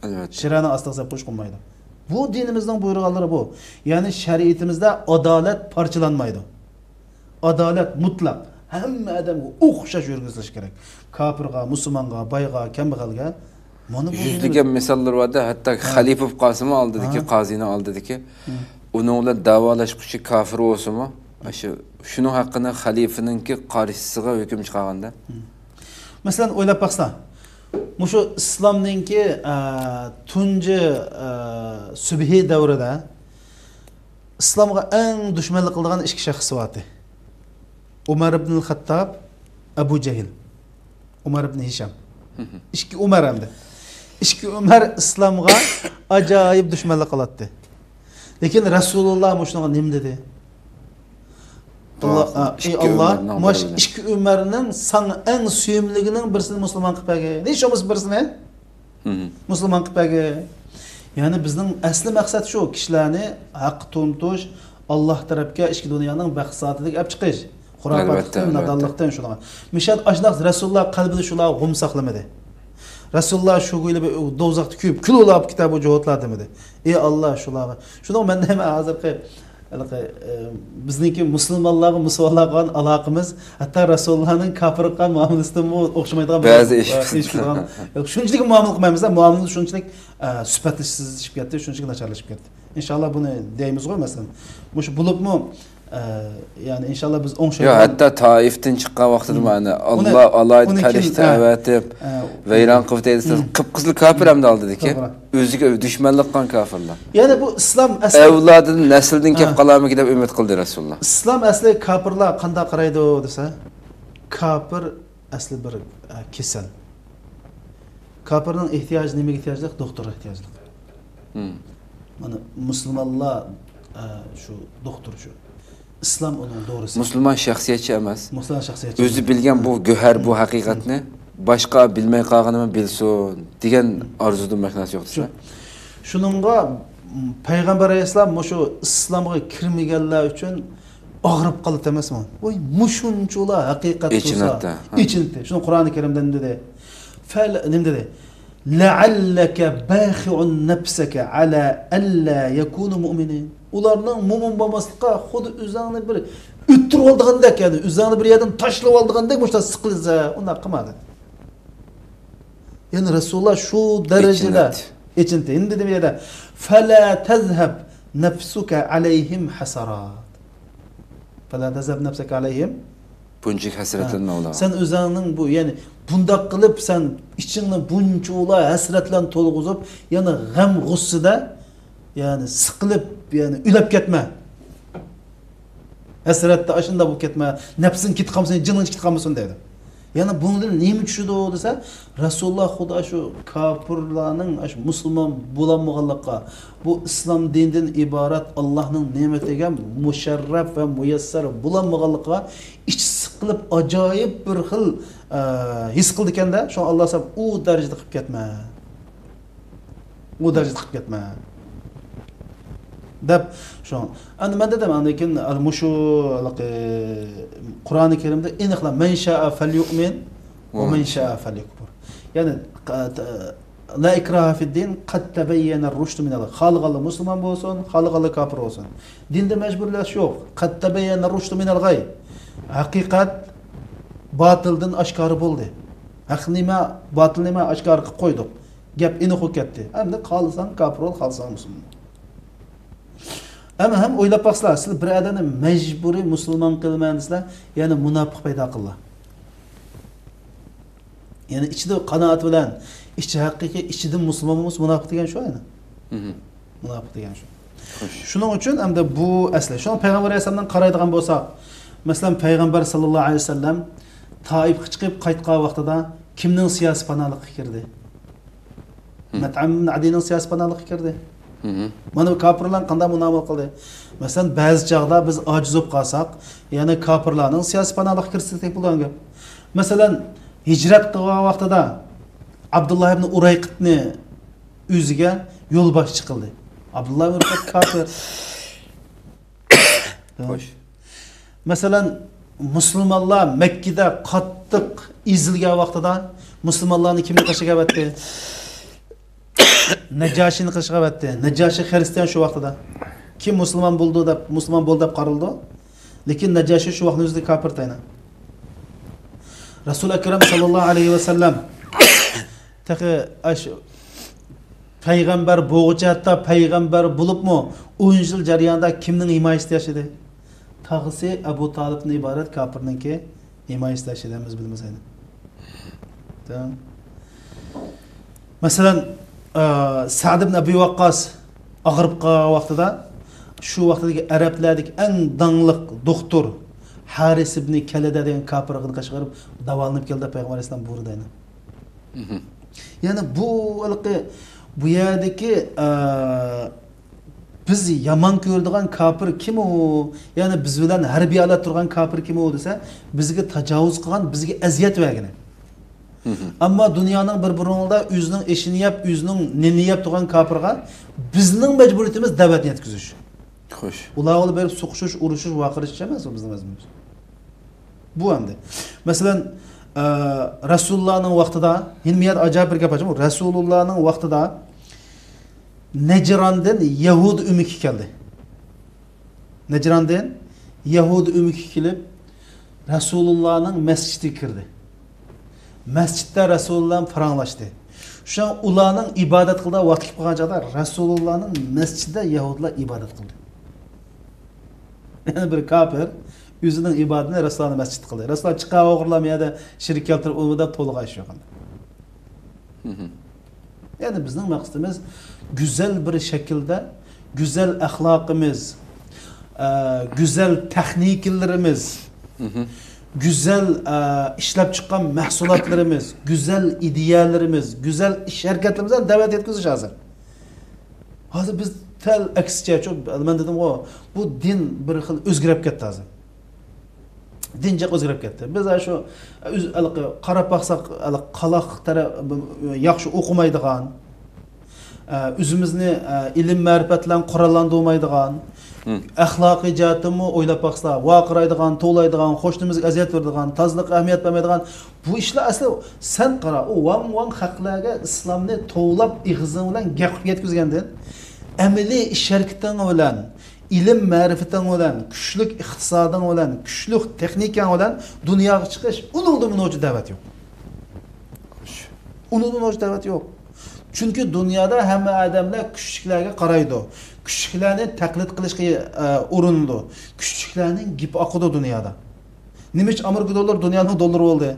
ئەلۋەتتە. شەرەنىڭ ئاستىغا سەپ قوشۇشقا بولمايدۇ. بۇ دىنىمىزنىڭ بۇيرۇغانلىرى بۇ. يەنى شەرىئىتىمىزدە ئادالەت پارچىلانمايدۇ. ئادالەت مۇتلەق. ھەممە ئادەمگە ئوخشاش يۈرگۈزۈلۈشى كېرەك. كاپىرغا، مۇسۇلمانغا، بايغا، كەمبەغەلگە. مانا بۇ دىنىمىز. يۈزلىگەن مىساللار باردا، ھەتتا خەلىپە بولۇپ قالسىمۇ ئالدىدىكى، قازىنىڭ ئالدىدىكى، ئۇنىڭ بىلەن داۋالاشقۇچى كاپىر بولسىمۇ، شۇ، شۇنىڭ ھەققىدە خەلىپىنىڭكى قارشىسىغا ھۆكۈم چىقارغاندا. مەسىلەن، ئويلاپ باقسا، مۇشۇ ئىسلامنىڭكى، ئە، تۇنجى، ئە، سۈبھى دەۋرىدە ئىسلامغا ئەڭ دۈشمەنلىك قىلىدىغان ئىككى شەخس بارتى. ئۇمەر ئىبنىل خەتتاب، ئەبۇ جەھىل. ئۇمەر ئىبنى ھىشام. ئىككى ئۇمەر ئەمدى. ئىككى ئۇمەر ئىسلامغا ئاجايىپ دۈشمەنلىك قىلاتتى. لېكىن رەسۇلۇللا مۇشۇنىڭغا نېمە دېدى؟ ئاللا، ئا، ئەي ئاللا، مۇشۇ ئىككى ئۇمەرنىڭ بىرسىنى، مۇشۇ ئىككى ئۈمەرنىڭ ساڭا ئەڭ سۆيۈملۈكىنىڭ بىرسىنى مۇسۇلمان قىلىپ بەرگىن. ھېچ بولمىسا بىرسىنى مۇسۇلمان قىلىپ بەرگىن. يەنى بىزنىڭ ئەسلى مەقسەت شۇ، كىشىلەرنى ھەققە تونۇتۇش، ئاللا تەرەپكە، ئىچكى دۇنيانىڭ بەخت-سائادىتىگە ئەپ چىقىش. خۇراپاتلىقتىن، ئەلۋەتتە، ئەلۋەتتە. نادانلىقتىن شۇنىڭغا. مىشەت ئاشۇنداق رەسۇلۇللا قەلبىدە شۇلارغا غۇم ساقلىمىدى. رەسۇلۇللا شۇ كۈيلى بىر دوزاختا كۆيۈپ، كۈلۈۋالاپ كېتەر بۇ جۇھۇتلار دېمىدى. ئى ئاللا شۇلارغا. شۇنىڭ مەن دەيمەن ھازىرقى، ھېلىقى، ئە، بىزنىڭكى مۇسۇلمانلارغا، مۇسۇلمانلارغا بولغان ئالاقىمىز ھەتتا رەسۇلۇللانىڭ كاپىرغا قىلغان مۇئامىلىسىدىنمۇ ئوخشىمايدىغان بىر، بەزى ئىش ئە، ئىش بولىدىغان. شۇنچىلىك مۇئامىلە قىلمايمىز، مۇئامىلىمىز شۇنچىلىك، ئە، سۈپەتلىشىپ كەتتى، شۇنچىلىك ناچارلىشىپ كەتتى. ئىنشاللا بۇنى دەيمىزغۇ، مەسىلەن. مۇشۇ بولۇپمۇ، ئە، يەنى ئىنشاللا بىز يا، ئوڭشايدىغان. ھەتتا تائىفتىن چىققان ۋاقتىدا مم. مانا، ئۇنى، ئاللا ئالاھىدە ئۇنى كېيىن، پەرىشتە ئە، ئەۋەتىپ، ئە، ۋەيران قىلىۋېتەي دېسە، مم. قىپقىزىل كاپىر ئەمدى ئالدىدىكى. توغرا. ئۆزىگە دۈشمەنلىك قىلغان كاپىرلار. يەنى بۇ ئىسلام ئەسلى ئەۋلادىدىن، نەسلىدىن كېلىپ ھە. قالارمىكىن دەپ ئۈمىد قىلدى رەسۇلۇللا. ئىسلام ئەسلى كاپىرلار قانداق قارايدۇ دېسە، كاپىر ئەسلى بىر، ئە، كېسەل. كاپىرنىڭ ئېھتىياجى نېمىگە ئېھتىياجلىق؟ دوختۇرغا ئېھتىياجلىق. مم. مانا، مۇسۇلمانلار، ئە، شۇ دوختۇر شۇ. ئىسلام ئۇنىڭ دورىسى. مۇسۇلمان شەخسىيەتچى ئەمەس. مۇسۇلمان شەخسىيەتچى ئۆزى ئەمەس. بىلگەن بۇ گۆھەر، بۇ مم. ھەقىقەتنى باشقا بىلمەي قالغىنىمۇ بىلسۇن دېگەن ئارزۇدىن باشقا نەرسە يوق دېسە. شۇ-، شۇنىڭغا، م، پەيغەمبەر ئەلەيھىسسالام مۇشۇ ئىسلامغا كىرمىگەنلەر ئۈچۈن ئاغرىپ قالدى ئەمەسمۇ؟ ۋاي، مۇشۇنچىلا ھەقىقەت تۇرسا، ئېچىناتتى، ھە. ئېچىنتى. شۇنى قۇرئانى كەرىمدە نېمە دېدى؟ فەل-، نېمە دېدى؟ لەئەللەكە باخىئۇن نەفسەكە ئەلا ئەللا يەكۇنۇ مۇئمىنىن. ئۇلارنىڭ مۇئمىن بولماسلىققا خۇددى ئۆزۈڭنى بىر ئۆتتۈرۈۋالىدىغاندەك، يەنى ئۆزۈڭنى بىر يەردىن تاشلىۋالىدىغاندەك مۇشۇنداق سىقىلسا، ئۇنداق قىلما دېدى. يەنى رەسۇلۇللا شۇ دەرىجىدە ئېچىنتى. ئېچىنتى. ئەمدى دېدى بۇ يەردە، فەلا تەزھەب نەفسۇكە ئەلەيھىم ھەسەرات. فەلا تەزھەب نەفسەكە ئەلەيھىم. بۇنچىلىك ھەسرەتلەنمە ھە. ئۇلارغا. سەن ئۆزۈڭنىڭ بۇ، يەنى بۇنداق قىلىپ سەن ئىچىڭنى بۇنچىلا ھەسرەت بىلەن تولغۇزۇپ، يەنى غەم غۇسسىدە، يەنى سىقىلىپ، يەنى ئۆلۈپ كەتمە. ھەسرەتتە ئاشۇنداق بولۇپ كەتمە، نەپسىڭ كېتىپ قالمىسۇن، جېنىڭ كېتىپ قالمىسۇن دەيدۇ. يەنى بۇنىڭدىن نېمە چۈشىدۇ دېسە، رەسۇلۇللا خۇدا شۇ كاپىرلارنىڭ ئاشۇ مۇسۇلمان بولالمىغانلىققا، بۇ ئىسلام دىنىدىن ئىبارەت ئاللانىڭ نېمىتىگە مۇشەررەپ ۋە مۇيەسسەر بولالمىغانلىقىغا ئىچى سىقىلىپ، ئاجايىپ بىر خىل، ئە، ھېس قىلىدىكەن-دە، شۇڭا ئاللا سەن ئۇ دەرىجىدە قىلىپ كەتمە. ئۇ دەرىجىدە قىلىپ كەتمە. دەپ، شۇ. ئەمدى مەن دېدىم، ئاندىن كېيىن، مۇشۇ، ھېلىقى، قۇرئانى كەرىمدە ئېنىقلا، مەن شائە فەليۇئمىن، ومن شاء فليكفر. يەنى، لا إكراه في الدين، قد تبين الرشد من الغي. خالىغانلا مۇسۇلمان بولسۇن، خالىغانلا كاپىر بولسۇن. دىندا مەجبۇرلاش يوق. قد تبين الرشد من الغي. ھەقىقەت باتىلدىن ئاشكارا بولدى. ھەق نېمە، باتىل نېمە ئاشكارا قىلىپ قويدۇق. گەپ ئېنىق بولۇپ كەتتى. ئەمدى خالىساڭ كاپىر بول، خالىساڭ مۇسۇلمان بول. ئەمما ھەم ئويلاپ باقسىلا، سىلەر بىر ئادەمنى مەجبۇرىي مۇسۇلمان قىلىمەن دېسىلە، يەنە مۇناپىق پەيدا قىلىلا. يەنى ئىچىدە قانائەت بىلەن، ئىچى ھەقىقىي، ئىچىدىن مۇسۇلمان بولمىسا، مۇناپىق دېگەن شۇ ئەنە. مۇناپىق دېگەن شۇ. شۇنىڭ ئۈچۈن ئەمدى بۇ ئەسلى. شۇڭا پەيغەمبەر ئەلەيھىسسالامدىن قارايدىغان بولساق، مەسىلەن، پەيغەمبەر ساللاللاھۇ ئەلەيھى ۋەسەللەم تائىپقا چىقىپ قايتقان ۋاقتىدا كىمنىڭ سىياسىي پاناھلىقىغا كىردى؟ مەتئەم ئىبن ئەدىينىڭ سىياسىي پاناھلىقىغا كىردى. مانا بۇ كاپىرلار قانداق مۇئامىلە قىلدى؟ مەسىلەن، بەزى چاغدا بىز ئاجىز بولۇپ قالساق، يەنە كاپىرلارنىڭ سىياسىي پاناھلىقىغا كىرسەك بولىدىغان گەپ. مەسىلەن، ھىجرەت قىلغان ۋاقتىدا ئابدۇللا ئىبن ئۇرەيقىتنى ئۆزىگە يولباشچى قىلدى. ئابدۇللا ئىبن ئۇرەيقىت كاپىر. خوش. مەسىلەن، مۇسۇلمانلار مەككىدە قاتتىق ئېزىلگەن ۋاقتىدا مۇسۇلمانلارنى كىمنى قېشىغا ئەۋەتتى؟ نەجاشىنى قېشىغا ئەۋەتتى. نەجاشى خىرىستىيان شۇ ۋاقتىدا. كىم مۇسۇلمان بولدى دەپ، مۇسۇلمان بولدى دەپ قارىلىدۇ. لېكىن نەجاشى شۇ ۋاقىتنىڭ ئۆزىدە كاپىر تاينا. رەسۇل ئەكرەم ساللاللاھۇ ئەلەيھى ۋەسەللەم تېخى ئاشۇ پەيغەمبەر بولغۇچە، ھەتتا پەيغەمبەر بولۇپمۇ ئون يىل جەريانىدا كىمنىڭ ھىمايىسىدە ياشىدى؟ تاغىسى ئەبۇ تالىپتىن ئىبارەت كاپىرنىڭكى ھىمايىسىدە ياشىدى، ھەممىمىز بىلىمىز ئەينى. تەڭ. مەسىلەن، ئە، سەئد ئىبن ئەبى ۋەققاس ئاغرىپ قالغان ۋاقتىدا، شۇ ۋاقتىدىكى ئەرەبلەردىكى ئەڭ داڭلىق دوختۇر ھارىس ئىبنى كەلدە دېگەن كاپىرغا قېشىغا بېرىپ داۋالىنىپ كەلدى دەپ پەيغەمبەر ئەلەيھىسسالام بۇيرۇدى ئەينى. يەنى بۇ ھېلىقى، بۇ يەردىكى، ئە، بىز يامان كۆرىدىغان كاپىر كىم ئۇ؟ يەنى بىز بىلەن ھەربىي ھالەتتە تۇرغان كاپىر كىم ئۇ دېسە، بىزگە تاجاۋۇز قىلغان، بىزگە ئەزىيەت بەرگىنى. ئەمما دۇنيانىڭ بىر بۇرۇڭىدا ئۆزىنىڭ ئېشىنى يەپ، ئۆزىنىڭ نېنىنى يەپ تۇرغان كاپىرغا بىزنىڭ مەجبۇرىيىتىمىز دەۋەتنى يەتكۈزۈش. خوش. ئۇلار بىلەن بېرىپ سوقۇشۇش، ئۇرۇشۇش، ۋارقىرىشىش ئەمەس ئۇ بىزنىڭ مەجبۇرىيىتىمىز. بۇ ئەمدى. مەسىلەن، ئە، رەسۇلۇللانىڭ ۋاقتىدا، يەنە بۇ يەردە ئاجايىپ بىر گەپ ئاچىمەن. رەسۇلۇللانىڭ ۋاقتىدا نەجراندىن يەھۇدىي ئۆمىكى كەلدى. نەجراندىن يەھۇدىي ئۆمىكى كېلىپ، رەسۇلۇللانىڭ مەسچىتىگە كىردى. مەسچىتتە رەسۇلۇللا بىلەن پاراڭلاشتى. شۇڭا ئۇلارنىڭ ئىبادەت قىلىدىغان ۋاقتى كېلىپ قالغان چاغدا رەسۇلۇللانىڭ مەسچىتىدە يەھۇدىيلار ئىبادەت قىلدى. يەنى بىر كاپىر ئۆزىنىڭ ئىبادىتىنى رەسۇلۇللانىڭ مەسچىتىدە قىلدى. رەسۇلۇللا چىقار ئوغرىلار يەردە شېرىك كەلتۈرۈپ ئۇ دەپ توۋلىغان ئىش يوق ئەمدى. يەنى بىزنىڭ مەقسىتىمىز گۈزەل بىر شەكىلدە، گۈزەل ئەخلاقىمىز، ئە، گۈزەل تېخنىكىلىرىمىز، گۈزەل، ئە، ئىشلەپ چىققان مەھسۇلاتلىرىمىز، گۈزەل ئىدىيەلىرىمىز، گۈزەل ئىش ھەرىكەتلىرىمىزنى دەۋەت يەتكۈزۈش ھازىر. ھازىر بىز تەل ئەكسىچە، شۇ مەن دېدىمغۇ، بۇ دىن بىر خىل ئۆزگىرىپ كەتتى ھازىر. دىن جىق ئۆزگىرىپ كەتتى. بىز شۇ ئۆز-، ھېلىقى قاراپ باقساق، ھېلىقى قالاق تەرەپ، ياخشى ئوقۇمايدىغان، ئە، ئۆزىمىزنى، ئە، ئىلىم مەرىپەت بىلەن قوراللاندۇرمايدىغان، ئەخلاقىياتىمۇ ئويلاپ باقسا، ۋارقىرايدىغان، توۋلايدىغان، قوشنىمىزغا ئەزىيەت بېرىدىغان، تازىلىققا ئەھمىيەت بەرمەيدىغان، بۇ ئىشلار ئەسلى سەن قارا، ئۇ ۋاڭ ۋاڭ خەقلەرگە ئىسلامنى توۋلاپ، ئېغىزىڭ بىلەن گەپ قىلىپ يەتكۈزگەندىن، ئەمەلىي ئىش ھەرىكىتىڭ بىلەن، ئىلىم مەرىپىتىڭ بىلەن، كۈچلۈك ئىقتىسادىڭ بىلەن، كۈچلۈك تېخنىكاڭ بىلەن دۇنياغا چىقىش، ئۇنىڭدىن نوچى دەۋەت يوق. ئۇنىڭدىن نوچى دەۋەت يوق. چۈنكى دۇنيادا ھەممە ئادەملەر كۈچلۈكلەرگە قارايدۇ. كۈچلۈكلەرنى تەقلىد قىلىشقا، ئە، ئۇرۇنىدۇ. كۈچلۈكلەرنىڭ گېپى ئاقىدۇ دۇنيادا. نېمە ئۈچۈن ئامېرىكا دوللىرى دۇنيانىڭ دوللىرى بولدى؟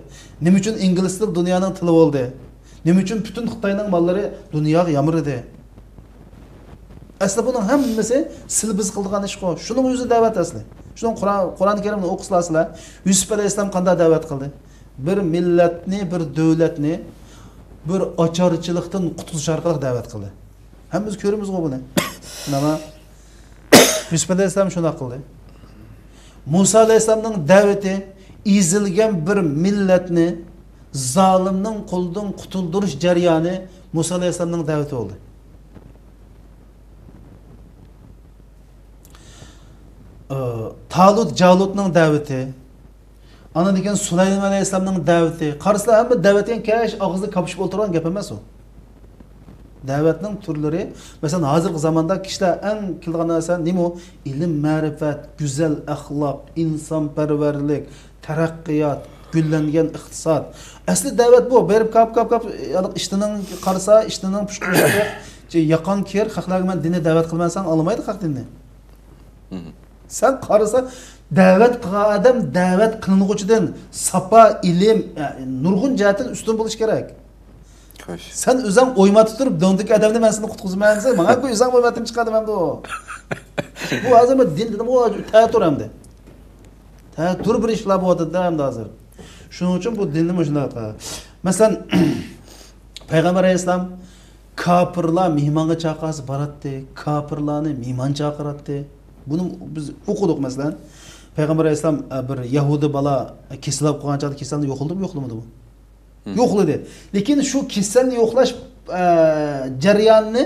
نېمە ئۈچۈن ئىنگلىز تىلى دۇنيانىڭ تىلى بولدى؟ نېمە ئۈچۈن پۈتۈن خىتاينىڭ ماللىرى دۇنياغا يامرىدى؟ ئەسلى بۇنىڭ ھەممىسى سىلى بىز قىلىدىغان ئىشقۇ. شۇنىڭ ئۆزى دەۋەت ئەسلى. شۇنىڭ قۇرئان، قۇرئان كەرىمنى ئوقۇسىلا سىلەر. يۈسۈپ ئەلەيھىسسالام قانداق دەۋەت قىلدى؟ بىر مىللەتنى، بىر دۆلەتنى بىر ئاچارچىلىقتىن قۇتۇلۇش ئارقىلىق دەۋەت قىلدى. ھەممىمىز كۆرىمىزغۇ بۇنى. نېمە؟ يۈسۈپ ئەلەيھىسسالام شۇنداق قىلدى. مۇسا ئەلەيھىسسالامنىڭ دەۋىتى ئېزىلگەن بىر مىللەتنى زالىمنىڭ قولىدىن قۇتۇلدۇرۇش جەريانى مۇسا ئەلەيھىسسالامنىڭ دەۋىتى بولدى. ئى، تالۇت جالۇتنىڭ دەۋىتى، ئاندىن كېيىن سۇلايمان ئەلەيھىسسالامنىڭ دەۋىتى. قارىسىلا، ھەممە دەۋەت دېگەن كەش ئاغزىدا كاپشىپ ئولتۇرغان گەپ ئەمەس ئۇ. دەۋەتنىڭ تۈرلىرى، مەسىلەن، ھازىرقى زاماندا كىشىلەر ئەڭ كېلىدىغان نەرسە نېمە ئۇ؟ ئىلىم، مەرىپەت، گۈزەل ئەخلاق، ئىنسانپەرۋەرلىك، تەرەققىيات، گۈللەنگەن ئىقتىساد. ئەسلى دەۋەت بۇ. بېرىپ كاپ، كاپ، كاپ، ھېلىقى ئىشتىنىڭ قارىسا، ئىشتىنىڭ پۇشقۇرۇشى، ياقان كىر، خەقلەرگە مەن دىننى دەۋەت قىلىمەن دېسەڭ، ئاڭلىمايدۇ خەق دىننى. سەن قارىسا، دەۋەت قىلغان ئادەم دەۋەت قىلىنغۇچىدىن ساپا، ئىلىم، ئە، نۇرغۇن جەھەتتىن ئۈستۈن بولۇشى كېرەك. خوش. سەن ئۆزۈڭ ئويماتتا تۇرۇپ، دۆڭدىكى ئادەمنى مەن سېنى قۇتقۇزىمەن دېسە، ماڭا ئۆزۈڭ ئويماتتىن چىقار دېمەمدۇ؟ بۇ ھازىر مەن دىن دېدىمغۇ، تەتۈر ئەمدى. تەتۈر بىر ئىشلار بولۇۋاتىدۇ ئەمدى ھازىر. شۇنىڭ ئۈچۈن بۇ دىننى مۇشۇنداق. مەسىلەن، پەيغەمبەر ئەلەيھىسسالام كاپىرلار مېھمانغا چاقىرسا باراتتى، كاپىرلارنى مېھمان چاقىراتتى. بۇنى بىز ئوقۇدۇق، مەسىلەن. پەيغەمبەر ئەلەيھىسسالام، ئە، بىر يەھۇدىي بالا، ئە، كېسەل بولۇپ قالغان چاغدا كېسەلنى يوقلىدىمۇ، يوقلىمىدىمۇ؟ يوقلىدى. لېكىن شۇ كېسەلنى يوقلاش، ئە، جەريانىنى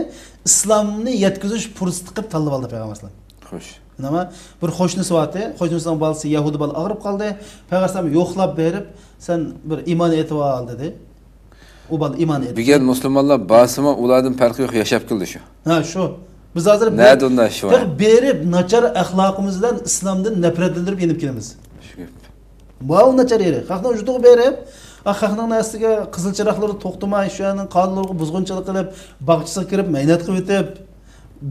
ئىسلامنى يەتكۈزۈش پۇرسىتى قىلىپ تاللىۋالدى پەيغەمبەر ئەلەيھىسسالام. خوش. نېمە؟ بىر قوشنىسى بارتى. قوشنىسىنىڭ بالىسى يەھۇدىي بالا ئاغرىپ قالدى. پەيغەمبەر ئەلەيھىسسالام يوقلاپ بېرىپ، سەن بىر ئىمان ئېيتىۋال دېدى. ئۇ بالا ئىمان ئېيتتى. بۈگۈن مۇسۇلمانلار بارسىمۇ، ئۇلاردىن پەرقى يوق، ياشاپ كېلىدۇ شۇ. ھە، شۇ. بىز ھازىر نەدە ئۇنداق ئىش بار؟ بېرىپ ناچار ئەخلاقىمىز بىلەن ئىسلامدىن نەپرەتلەندۈرۈپ يېنىپ كېلىمىز. شۇ گەپ. ماۋۇ ناچار يېرى. خەقنىڭ ۋۇجۇدىغا بېرىپ، ئا، خەقنىڭ نەرسىگە قىزىل چىراغلىرى توختىماي، شۇ يەرنىڭ قانۇنلىرىغا بۇزغۇنچىلىق قىلىپ، باغچىسىغا كىرىپ، مەينەت قىلىۋېتىپ،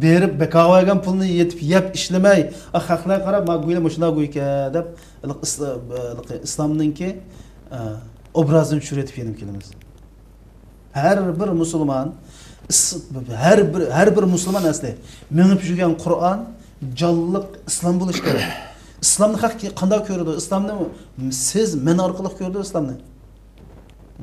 بېرىپ بەكاغا بەرگەن پۇلنى يېتىپ يەپ ئىشلىمەي، ئا، خەقلەر قاراپ، ما گويلا مۇشۇنداق گويكەن دەپ، ئىسلامنىڭكى، ئا، ئوبرازىنى چۈشۈرۈۋېتىپ يېنىپ كېلىمىز. ھەر بىر مۇسۇلمان، ئىس-، ھەر بىر، ھەر بىر مۇسۇلمان ئەسلى مېڭىپ يۈرگەن قۇرئان، جانلىق ئىسلام بولۇشى كېرەك. ئىسلامنى خەق قانداق كۆرىدۇ؟ ئىسلامنى سىز، مەن ئارقىلىق كۆرىدۇ ئىسلامنى.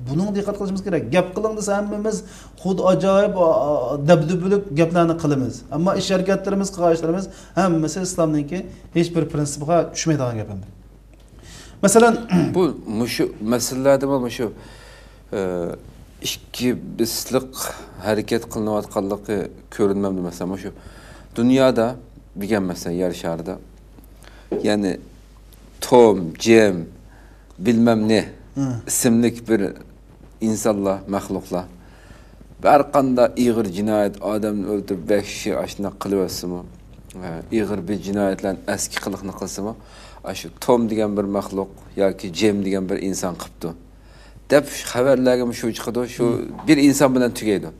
بۇنىڭغا دىققەت قىلىشىمىز كېرەك. گەپ قىلىڭ دېسە، ھەممىمىز خۇد ئاجايىپ، ئا، ئا، دەبدۇبىلىك گەپلەرنى قىلىمىز. ئەمما ئىش ھەرىكەتلىرىمىز، قىلغان ئىشلىرىمىز ھەممىسى ئىسلامنىڭكى ھېچ بىر پرىنسىپىغا چۈشمەيدىغان گەپ ئەمدى. مەسىلەن، بۇ مۇشۇ مەسىلىلەردىمۇ مۇشۇ، ئە، ئىككى بىسلىق ھەرىكەت قىلىنىۋاتقانلىقى كۆرۈنمەمدۇ؟ مەسىلەن، مۇشۇ دۇنيادا دېگەن، مەسىلەن، يەر شارىدا، يەنى توم، جېم، بىلمەم نى ئىسىملىك بىر ئىنسانلار، مەخلۇقلار ھەر قانداق ئېغىر جىنايەت، ئادەمنى ئۆلتۈرۈپ، ۋەھشىي ئاشۇنداق قىلىۋەتسىمۇ، ئېغىر بىر جىنايەتلەرنى ئەسكى قىلىقنى قىلسىمۇ، ئاشۇ توم دېگەن بىر مەخلۇق ياكى جېم دېگەن بىر ئىنسان قىپتۇ دەپ خەۋەرلەرگىمۇ شۇ چىقىدۇ، شۇ بىر ئىنسان بىلەن تۈگەيدۇ.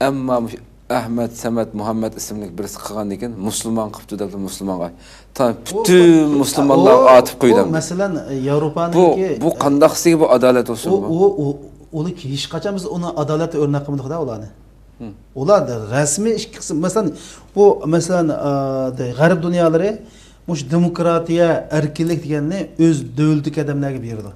ئەمما مۇشۇ ئەھمەد، سەمەت، مۇھەممەد ئىسىملىك بىرسى قىلغاندىن كېيىن مۇسۇلمان قىپتۇ دەپ مۇسۇلمانغا، تا پۈتۈن مۇسۇلمانلارغا ئۇ، ئاتىپ ئۇ قويۇلامدۇ؟ مەسىلەن، ياۋروپانىڭكى، بۇ، بۇ قانداقسىگە بۇ ئادالەت بولسۇن ئۇ، بۇ؟ ئۇ، ئۇ، ئۇلار ھېچقاچان بىز ئۇنى ئادالەتتە ئۆرنەك قىلمىدۇق-دە ئۇلارنى. ئۇلار رەسمىي ئىككى قىسىم، مەسىلەن، بۇ، مەسىلەن، ئە، غەرب دۇنيالىرى مۇشۇ دېموكراتىيە، ئەركىنلىك دېگەننى ئۆز دۆلىتىدىكى ئادەملەرگە بېرىدۇ.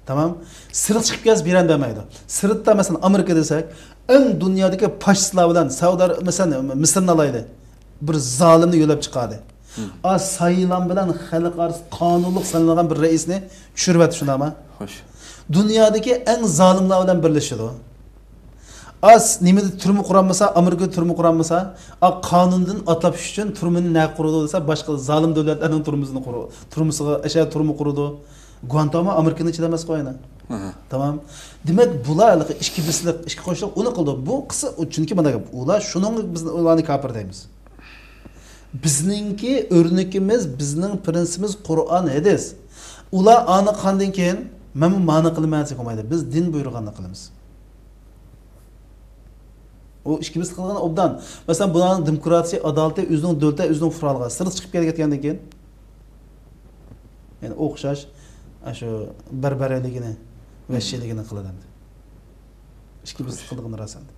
تامام. سىرتقا چىقىپ كەلسە بېرەن بەرمەيدۇ. سىرتتا، مەسىلەن، ئامېرىكا دېسەك، ئەڭ دۇنيادىكى فاشىستلار بىلەن سەئۇدى ئارا-، مەسىلەن، مىسىرنى ئالايلى. بىر زالىمنى يۆلەپ چىقاردى. ئا، سايلام بىلەن خەلق ئارىسىدا قانۇنلۇق سايلانغان بىر رەئىسنى چۈشۈرۈۋەتتى، شۇنداقمۇ؟ خوش. دۇنيادىكى ئەڭ زالىملار بىلەن بىرلىشىدۇ. ئاس نېمىدە تۈرمە قۇرالمىسا، ئامېرىكىدا تۈرمە قۇرالمىسا، ئا، قانۇندىن ئاتلاپ چۈشۈش ئۈچۈن تۈرمىنى نەگە قۇرىدۇ دېسە، باشقا زالىم دۆلەتلەرنىڭ تۈرمىسىنى قۇرۇ-، تۇرمىسىغا، ئەشە تۈرمە قۇرىدۇ. گۇانتانامو ئامېرىكىنىڭ ئىچىدە ئەمەسقۇ يەنە. تامام. دېمەك، بۇلار ھېلىقى ئىككى بىسلىق، ئىككى قوشلۇق ئۇنى قىلىدۇ. بۇ قىسى، چۈنكى مانا گەپ، ئۇلار شۇنىڭغا بىز ئۇلارنى كاپىر دەيمىز. بىزنىڭكى ئۆرنىكىمىز، بىزنىڭ پرىنسىپىمىز قۇرئان، ھەدىس. ئۇلار ئانى قىلغاندىن كېيىن، مەنمۇ مانى قىلىمەن دېسە بولمايدۇ. بىز دىن بۇيرۇغاننى قىلىمىز. ئۇ ئىككىمىز قىلغىنى ئوبدان. مەسىلەن، بۇلارنىڭ دېموكراتىيە، ئادالىتى ئۆزىنىڭ دۆلىتى، ئۆزىنىڭ پۇقرالىقى. سىرتقا چىقىپ كەتكەندىن كېيىن، يەنى ئوخشاش، ئاشۇ بەربەرەيلىكىنى، ۋەھشىيلىكىنى قىلىدۇ ئەمدى. ئىككى بىز قىلىدىغىنى راست ئەمدى.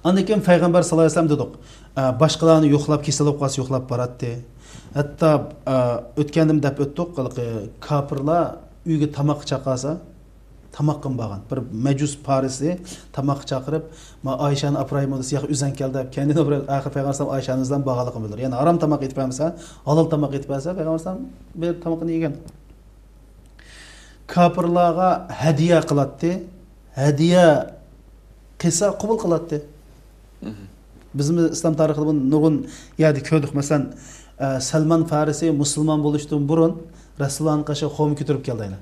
ئاندىن كېيىن پەيغەمبەر ساللاللاھۇ ئەلەيھى ۋەسەللەم دېدۇق. ئە، باشقىلارنى يوقلاپ، كېسەل بولۇپ قالسا يوقلاپ باراتتى. ھەتتا، ئە، ئۆتكەندىمۇ دەپ ئۆتتۇق، ھېلىقى كاپىرلار ئۆيگە تاماققا چاقىرسا، تاماققىمۇ بارغان. بىر مەجۇس پارىسى تاماققا چاقىرىپ، ما ئايشانى ئاپىرايمۇ دېسە، ياق، ئۆزەڭ كەل دەپ، كەينىدىن ئاپىراپ، ئاخىر پەيغەمبەر ئايشانىڭىز بىلەن بارغانلىقىنى بىلدۈرگەن. يەنى ھارام تاماق ئېتىپ بەرمىسە، ھالال تاماق ئېتىپ بەرسە، پەيغەمبەر بىر تامىقىنى يېگەن. كاپىرلارغا ھەدىيە قىلاتتى. ھەدىيە قىلسا قوبۇل قىلاتتى. بىزمۇ ئىسلام تارىخىدا بۇنى نۇرغۇن يەردە كۆردۇق. مەسىلەن، ئە، سەلمان فارسى مۇسۇلمان بولۇشتىن بۇرۇن رەسۇلۇللانىڭ قېشىغا خورما كۆتۈرۈپ كەلدى ئاينا.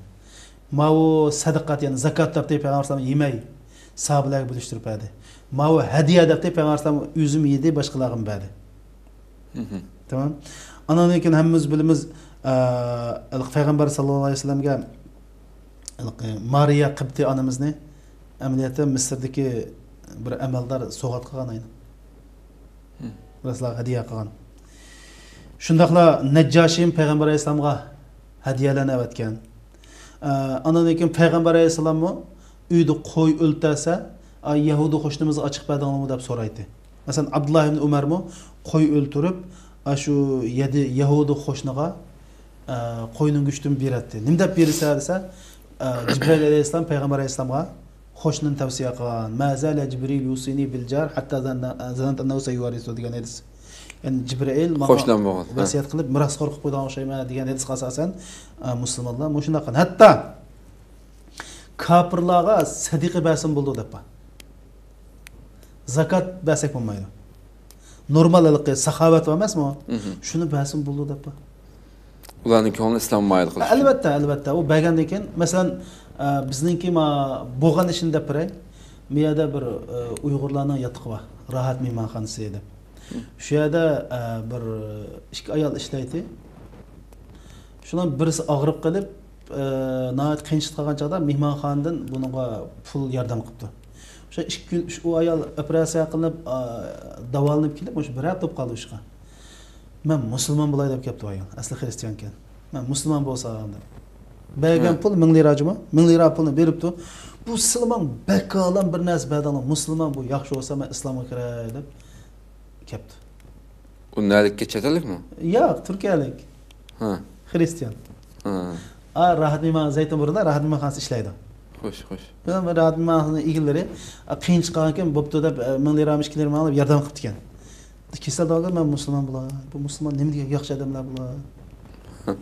ماۋۇ سەدىقەت، يەنى زاكات دەپتى پەيغەمبەر ئەلەيھىسسالام يېمەي، ساھابىلەرگە بۆلۈشتۈرۈپ بەردى. ماۋۇ ھەدىيە دەپتى پەيغەمبەر ئەلەيھىسسالام ئۆزىمۇ يېدى، باشقىلارغىمۇ بەردى. تامام. ئانان كېيىن ھەممىمىز بىلىمىز، ئە، پەيغەمبەر ساللاللاھۇ ئەلەيھى ۋەسەللەمگە مارىيە قىبتى ئانىمىزنى ئەمەلىيەتتە مىسىردىكى بىر ئەمەلدار سوۋغات قىلغان ئاينا. رەسۇلۇللاھقا ھەدىيە قىلغان. شۇنداقلا نەججاشىم پەيغەمبەر ئەلەيھىسسالامغا ھەدىيەلەرنى ئەۋەتكەن. ئە، ئاندىن كېيىن پەيغەمبەر ئەلەيھىسسالاممۇ ئۆيدە قوي ئۆلتۈرسە، ئا، يەھۇدىي قوشنىمىزغا ئاچىقىپ بەردىڭلارمۇ دەپ سورايتتى. مەسىلەن، ئابدۇللا ئىبن ئۆمەرمۇ قوي ئۆلتۈرۈپ، ئاشۇ يەدى يەھۇدىي قوشنىغا، ئە، قوينىڭ گۆشىدىن بېرەتتى. نېمە دەپ بېرىسە دېسە، ئە، جىبرىئىل ئەلەيھىسسالام پەيغەمبەر ئەلەيھىسسالامغا قوشنىنى تەۋسىيە قىلغان. ما زال جبريل يوصيني بالجار حتى ظننت أنه سيورث دېگەن ھەدىس. يەنى جىبرىئىل ماڭا قوشنام بولغان. ھە. ۋەسىيەت قىلىپ مىراس قىلىپ قويغان ئوخشايمەن دېگەن ھەدىسكە ئاساسەن، ئە، مۇسۇلمانلار مۇشۇنداق قىلغان. ھەتتا كاپىرلارغا سەدىقە بەرسىمۇ بولىدۇ دەپ بار. زاكات بەرسەك بولمايدۇ. نورمال ھېلىقى ساخاۋەت بار ئەمەسمۇ؟ شۇنى بەرسىمۇ بولىدۇ دەپ بار. ئۇلارنىڭ كۆڭلىنى ئىسلامغا مايىل قىلىش ئۈچۈن. ئەلۋەتتە، ئەلۋەتتە. ئۇ بەرگەندىن كېيىن، مەسىلەن، ئە، بىزنىڭكى ما-، بولغان ئىشنى دەپ بېرەي. بۇ يەردە بىر، ئە، ئۇيغۇرلارنىڭ ياتىقى بار. راھەت مېھمانخانىسى دەپ. شۇ يەردە، ئە، بىر ئىككى ئايال ئىشلەيتتى. شۇنىڭ بىرسى ئاغرىپ قېلىپ، ئە، ناھايىتى قىيىنچىلىق قىلغان چاغدا مېھمانخانىدىن بۇنىڭغا پۇل ياردەم قىپتۇ. شۇ ئىككى كۈن، شۇ ئايال ئوپېراتسىيە قىلىنىپ، ئا، داۋالىنىپ كېلىپ، مۇشۇ بىر ھەپتە بولۇپ قالدى شۇ ئىشقا. مەن مۇسۇلمان بولاي دەپ كەپتۇ ئايال. ئەسلى خرىستىيانكەن. مەن مۇسۇلمان بولسام دەپ. بەرگەن ھە. پۇل مىڭ لىرا جۇمۇ؟ مىڭ لىرا پۇلنى بېرىپتۇ. بۇ سىلىماڭ بەكالام بىر نەرسە بەردىڭلار. مۇسۇلمان بۇ ياخشى بولسا مەن ئىسلامغا كىرەي دەپ كەپتۇ. ئۇ نەلىككە چەت ئەللىكمۇ؟ ياق، تۈركىيەلىك. ھە. خرىستىيان. ھە. ئا، راھەت مېھمان، زەيتۇن بۇرنىدا راھەت مېھمانخانىسى ئىشلەيدۇ. خوش، خوش. بىلەن بىر راھەت مېھمانخانىسىنىڭ ئىگىلىرى، ئا، قىيىن چىققانكەن، بوپتۇ دەپ، ئە، مىڭ لىرامۇ، ئىككى لىرامۇ ئېلىپ ياردەم قىپتىكەن. كېسەل دەۋاتقان، مەن مۇسۇلمان بۇلار. بۇ مۇسۇلمان نېمە دېگەن ياخشى ئادەملەر بۇلار. بۇ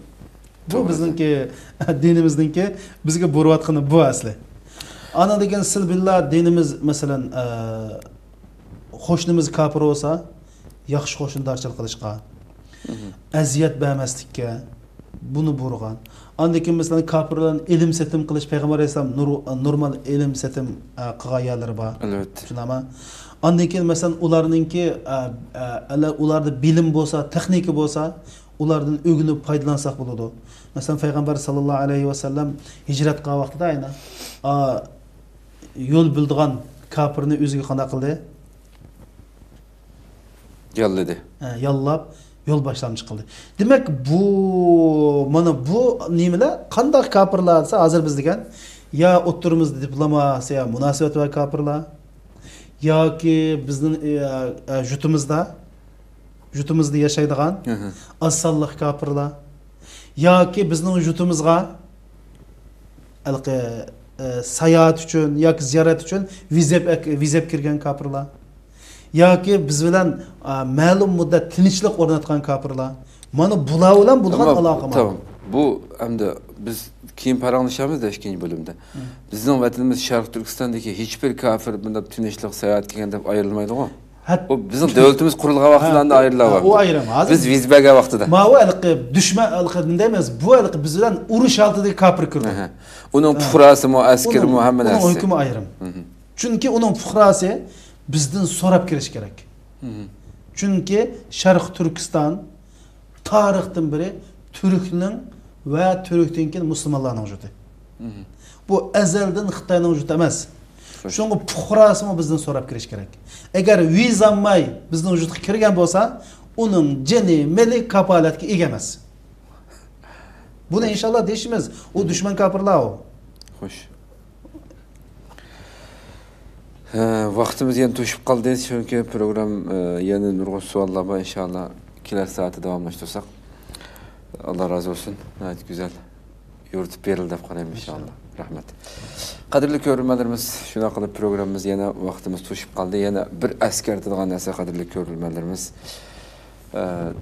توغرا. بىزنىڭكى، دىنىمىزنىڭكى بىزگە بۇرۇۋاتقىنى بۇ ئەسلى. ئاندىن كېيىن سىلبىللا دىنىمىز، مەسىلەن، ئە، قوشنىمىز كاپىر بولسا، ياخشى قوشنىدارچىلىق قىلىشقا، ئەزىيەت بەرمەسلىككە، بۇنى بۇيرۇغان. ئاندىن كېيىن، مەسىلەن، كاپىر بىلەن ئېلىم سېتىم قىلىش، پەيغەمبەر ئەلەيھىسسالام نۇر-، نورمال ئېلىم سېتىم، ئە، قىلغان يەرلىرى بار. ئەلۋەتتە. شۇنداقمۇ؟ ئاندىن كېيىن، مەسىلەن، ئۇلارنىڭكى، ئە، ئە، ئەلە-، ئۇلاردا بىلىم بولسا، تېخنىكا بولسا، ئۇلاردىن ئۆگىنىپ پايدىلانساق بولىدۇ. مەسىلەن، پەيغەمبەر ساللاللاھۇ ئەلەيھى ۋەسەللەم ھىجرەت قىلغان ۋاقتىدا، ئەينى، ئا، يول بىلىدىغان كاپىرنى ئۆزىگە قانداق قىلدى؟ ياللىدى. ھە، ياللاپ، يول باشلامچى قىلدى. دېمەك، بۇ، مانا بۇ نېمىلەر، قانداق كاپىرلار دېسە، ھازىر بىز دېگەن، يا ئوتتۇرىمىزدا دىپلوماتىيە مۇناسىۋەت بار كاپىرلار، ياكى بىزنىڭ، ئە، ئە، يۇرتىمىزدا، يۇرتىمىزدا ياشايدىغان ئاز سانلىق كاپىرلار، ياكى بىزنىڭ يۇرتىمىزغا ھېلىقى، ئە، ساياھەت ئۈچۈن ياكى زىيارەت ئۈچۈن ۋىزا ئېلىپ، ۋىزا ئېلىپ كىرگەن كاپىرلار، ياكى بىز بىلەن، ئە، مەلۇم مۇددەت تىنچلىق ئورناتقان كاپىرلار. مانا بۇلار بىلەن بولغان ئالاقە بار. تامام. بۇ ئەمدى بىز كېيىن پاراڭلىشارمىز-دە ئىككىنچى بۆلۈمدە. بىزنىڭ ۋەتىنىمىز شەرقىي تۈركىستاندىكى ھېچبىر كاپىر بۇنداق تىنچلىق ساياھەت كەلگەن دەپ ئايرىلمايدىغۇ. ھەت-، ئۇ بىزنىڭ دۆلىتىمىز قۇرۇلغان ۋاقتىدا ئايرىلغان. ھە، ئۇ ئايرىم. ھازىر بىز ۋىزا بەرگەن ۋاقتىدا. ماۋۇ ھېلىقى دۈشمەن، ھېلىقى نېمە دەيمىز، بۇ ھېلىقى بىز بىلەن ئۇرۇش ھالىتىدىكى كاپىر كىرىدۇ. ئۇنىڭ پۇقراسىمۇ، ئەسكىرىمۇ، ھەممە نەرسىسى. ئۇنىڭ ھۆكمى ئايرىم. چۈنكى ئۇنىڭ پۇقراسى بىزدىن سوراپ كىرىشى كېرەك. چۈنكى شەرقىي تۈركىستان تارىختىن بېرى تۈركنىڭ ۋە تۈركتىن كېيىن مۇسۇلمانلارنىڭ يۇرتى. بۇ ئەزەلدىن خىتاينىڭ يۇرتى ئەمەس. شۇڭا پۇقراسىمۇ بىزدىن سوراپ كىرىشى كېرەك. ئەگەر ۋىزا ئالماي بىزنىڭ يۇرتقا كىرگەن بولسا، ئۇنىڭ جېنى، مېلى كاپالەتكە ئىگە ئەمەس. بۇنى ئىنشاللا دېيىشىمىز. ئۇ دۈشمەن كاپىرلار ئۇ. خوش. ھە، ۋاقتىمىز يەنە توشۇپ قالدى، چۈنكى پروگرام، ئە، يەنە نۇرغۇن سوئاللار بار، ئىنشاللا كېلەر سائەتتە داۋاملاشتۇرساق. ئاللا رازى بولسۇن. ناھايىتى گۈزەل يورۇتۇپ بېرىلدى دەپ قارايمەن، ئىنشاللا. رەھمەت. قەدىرلىك كۆرۈرمەنلىرىمىز، شۇنداق قىلىپ پروگراممىمىز يەنە ۋاقتىمىز توشۇپ قالدى. يەنە بىر ئەسكەرتىدىغان نەرسە، قەدىرلىك كۆرۈرمەنلىرىمىز. ئە،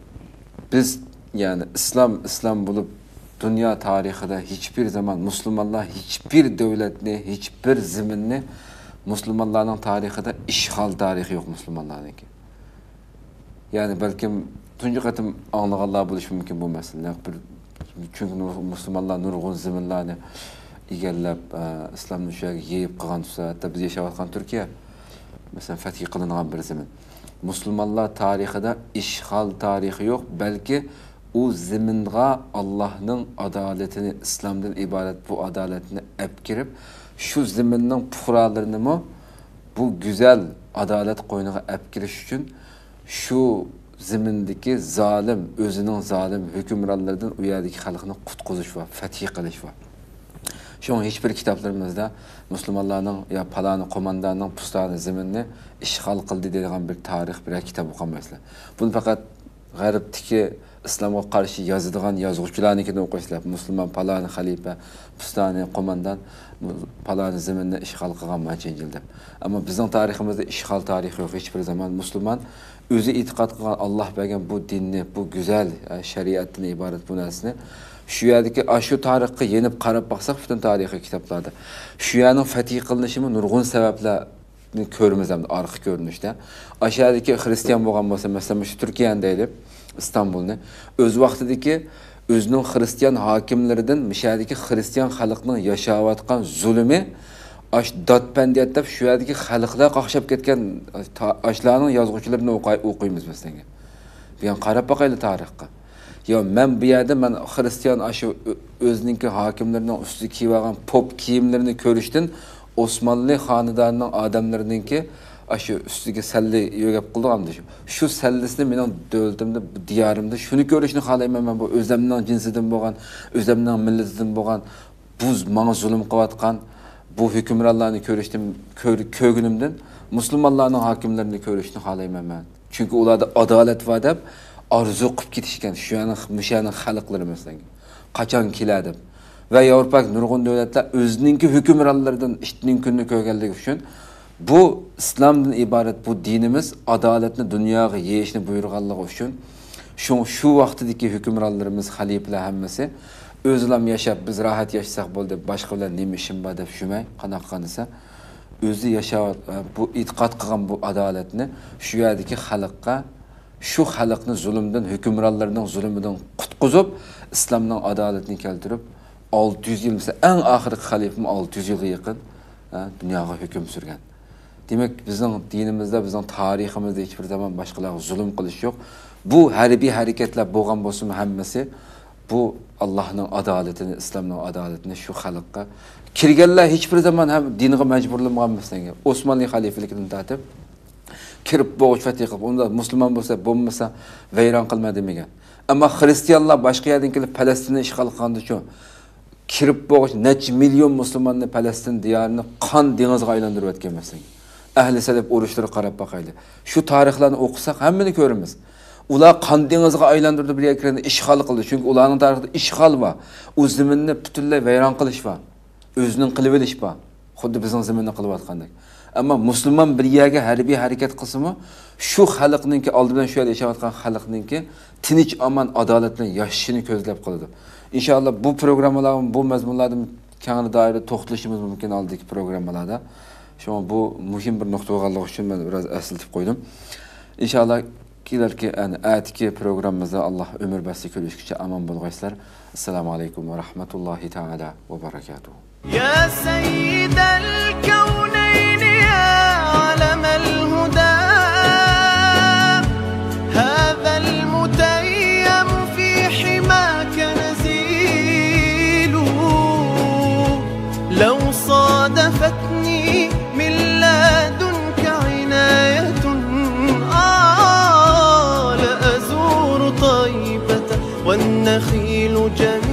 بىز، يەنى ئىسلام، ئىسلام بولۇپ، دۇنيا تارىخىدا ھېچبىر زامان مۇسۇلمانلار ھېچبىر دۆلەتنى، ھېچبىر زېمىننى مۇسۇلمانلارنىڭ تارىخىدا ئىشغال تارىخى يوق مۇسۇلمانلارنىڭكى. يەنى بەلكىم تۇنجى قېتىم ئاڭلىغانلار بولۇشى مۇمكىن بۇ مەسىلىنى. بىر چۈنكى نۇر-، مۇسۇلمانلار نۇرغۇن زېمىنلارنى ئىگىلەپ، ئە، ئىسلامنى شۇ يەرگە يېيىپ قىلغان تۇرسا، ھەتتا بىز ياشاۋاتقان تۈركىيە، مەسىلەن، فەتھى قىلىنغان بىر زېمىن. مۇسۇلمانلار تارىخىدا ئىشغال تارىخى يوق، بەلكى ئۇ زېمىنغا ئاللاھنىڭ ئادالىتىنى، ئىسلامدىن ئىبارەت بۇ ئادالەتنى ئەپ كىرىپ، شۇ زېمىننىڭ پۇقرالىرىنىمۇ بۇ گۈزەل ئادالەت قوينىغا ئەپ كىرىش ئۈچۈن شۇ زېمىندىكى زالىم، ئۆزىنىڭ زالىم ھۆكۈمرانلىرىدىن ئۇ يەردىكى خەلقنى قۇتقۇزۇش بار، فەتھى قىلىش بار. شۇڭا ھېچبىر كىتابلىرىمىزدا مۇسۇلمانلارنىڭ يا پالانى قومانداننىڭ پۇستانى زېمىننى ئىشغال قىلدى دەيدىغان بىر تارىخ، بىرەر كىتاب ئوقۇمايسىلەر. بۇنى پەقەت غەربتىكى ئىسلامغا قارشى يازىدىغان يازغۇچىلارنىڭكىنى ئوقۇيسىلەر. مۇسۇلمان پالانى خەلىپە، پۇستانى قوماندان پالانى زېمىننى ئىشغال قىلغان مانچە يىل دەپ. ئەمما بىزنىڭ تارىخىمىزدا ئىشغال تارىخى يوق. ھېچبىر زامان مۇسۇلمان ئۆزى ئېتىقاد قىلغان ئاللاھ بەرگەن بۇ دىننى، بۇ گۈزەل، ئە، شەرىئەتتىن ئىبارەت بۇ نەرسىنى شۇ يەردىكى، ئاشۇ تارىخقا يېنىپ قاراپ باقساق، پۈتۈن تارىخىي كىتابلاردا شۇ يەرنىڭ فەتھى قىلىنىشىمۇ نۇرغۇن سەۋەبلەرنى كۆرىمىز ھەمدە ئارقا كۆرۈنۈشتە. ئاشۇ يەردىكى خىرىستىيان بولغان بولسا، مەسىلەن، مۇشۇ تۈركىيەنى دەيلى، ئىستانبۇلنى. ئۆز ۋاقتىدىكى ئۆزىنىڭ خىرىستىيان ھاكىملىرىدىن مۇشۇ يەردىكى خىرىستىيان خەلقنىڭ ياشاۋاتقان زۇلۇمى، ئاش دات پەندىيات دەپ شۇ يەردىكى خەلقلەر قاقشاپ كەتكەن، تا-، ئاشلارنىڭ يازغۇچىلىرىنى ئوقاي-، ئوقۇيمىز مەسىلەن. بۇ يەنى قاراپ باقايلى تارىخقا. يا مەن بۇ يەردە مەن خىرىستىيان ئاشۇ ئۆ-، ئۆزىنىڭكى ھاكىملىرىنىڭ ئۈستىگە كىيىۋالغان پوپ كىيىملىرىنى كۆرۈشتىن ئوسمانلى خانىدانىنىڭ ئادەملىرىنىڭكى ئاشۇ ئۈستىگە سەللە يۆگەپ قىلىدىغان شۇ سەللىسىنى مېنىڭ دۆلىتىمدە، بۇ دىيارىمدا شۇنى كۆرۈشنى خالايمەن مەن، بۇ ئۆزەمنىڭ جىنسىدىن بولغان، ئۆزەمنىڭ مىللىتىدىن بولغان، بۇ ماڭا زۇلۇم قىلىۋاتقان بۇ ھۆكۈمرانلارنى كۆرۈشتىن، كۆر-، كۆرگىنىمدىن مۇسۇلمانلارنىڭ ھاكىملىرىنى كۆرۈشنى خالايمەن مەن. چۈنكى ئۇلاردا ئادالەت بار دەپ ئارزۇ قىلىپ كېتىشكەن شۇ يەرنىڭ، مۇشۇ يەرنىڭ خەلقلىرى مەسىلەن. قاچان كېلە دەپ. ۋە ياۋروپادىكى نۇرغۇن دۆلەتلەر ئۆزىنىڭكى ھۆكۈمرانلىرىدىن ئىتنىڭ كۈنىنى كۆرگەنلىكى ئۈچۈن بۇ ئىسلامدىن ئىبارەت بۇ دىنىمىز ئادالەتنى دۇنياغا يېيىشنى بۇيرۇغانلىقى ئۈچۈن، شۇڭا شۇ ۋاقتىدىكى ھۆكۈمرانلىرىمىز، خەلىپىلەر ھەممىسى ئۆزىلام ياشاپ، بىز راھەت ياشىساق بولدى، باشقا بىلەن نېمە ئىشىم بار دەپ يۈرمەي، قانداق قىلغان دېسە، ئۆزى ياشاۋات-، بۇ ئېتىقاد قىلغان بۇ ئادالەتنى شۇ يەردىكى خەلققە، شۇ خەلقنى زۇلۇمدىن، ھۆكۈمرانلىرىنىڭ زۇلۇمىدىن قۇتقۇزۇپ، ئىسلامنىڭ ئادالىتىنى كەلتۈرۈپ، ئالتە يۈز يىل، مەسىلەن، ئەڭ ئاخىرقى خەلىپىمۇ ئالتە يۈز يىلغا يېقىن، ھە، دۇنياغا ھۆكۈم سۈرگەن. دېمەك، بىزنىڭ دىنىمىزدا، بىزنىڭ تارىخىمىزدا ھېچبىر زامان باشقىلارغا زۇلۇم قىلىش يوق. بۇ ھەربىي ھەرىكەتلەر بولغان بولسىمۇ ھەممىسى، بۇ ئاللاھنىڭ ئادالىتىنى، ئىسلامنىڭ ئادالىتىنى شۇ خەلققە. كىرگەنلەر ھېچبىر زامان ھەم دىنغا مەجبۇرلىمىغان مەسىلەن. ئوسمانلى خەلىپىلىكىدىن تارتىپ كىرىپ بولغۇچ فەتھى قىلىپ، ئۇندا مۇسۇلمان بولسا بولمىسا ۋەيران قىلما دېمىگەن. ئەمما خىرىستىيانلار باشقا يەردىن كېلىپ پەلەستىننى ئىشغال قىلغاندىچۇ؟ كىرىپ بولغۇچ نەچچە مىليون مۇسۇلماننى پەلەستىن دىيارىنى قان دېڭىزىغا ئايلاندۇرۇۋەتكەن مەسىلەن. ئەھلى سەلەف ئۇرۇشلىرىغا قاراپ باقايلى. شۇ تارىخلارنى ئوقۇساق ھەممىنى كۆرىمىز. ئۇلار قان دېڭىزىغا ئايلاندۇردى، بىر يەرگە كىرگەندە ئىشغال قىلدى. چۈنكى ئۇلارنىڭ تارىخىدا ئىشغال بار. ئۇ زېمىننى پۈتۈنلەي ۋەيران قىلىش بار. ئۆزىنىڭ قىلىۋېلىش بار. خۇددى بىزنىڭ زېمىننى قىلىۋاتقاندەك. ئەمما مۇسۇلمان بىر يەرگە ھەربىي ھەرىكەت قىلسىمۇ، شۇ خەلقنىڭكى، ئالدى بىلەن شۇ يەردە ياشاۋاتقان خەلقنىڭكى تىنچ، ئامان، ئادالەت بىلەن ياشىشىنى كۆزلەپ قىلىدۇ. ئىنشائاللا، بۇ پروگراممىلاردىن، بۇ مەزمۇنلاردىن كەڭرى دائىرىدە توختىلىشىمىز مۇمكىن ئالدىدىكى پروگراممىلاردا. شۇڭا بۇ مۇھىم بىر نۇقتا بولغانلىقى ئۈچۈن مەن بىراز ئەسلىتىپ قويدۇم. ئىنشائاللا، كېلەركى، يەنى ئەتىكى پروگراممىمىزدا ئاللا ئۆمۈر بەرسە كۆرۈشكىچە ئامان بولغايسىلەر. ئەسسالامۇ ئەلەيكۇم ۋە رەھمەتۇللاھى تەئالا ۋە بەرەكاتۇھۇ. يا سيد الكونين يا علم الهدى، هذا المتيم في حماك نزيل. لو صادفتني من لدنك عناية، آه، لأزور طيبة والنخيل جميل.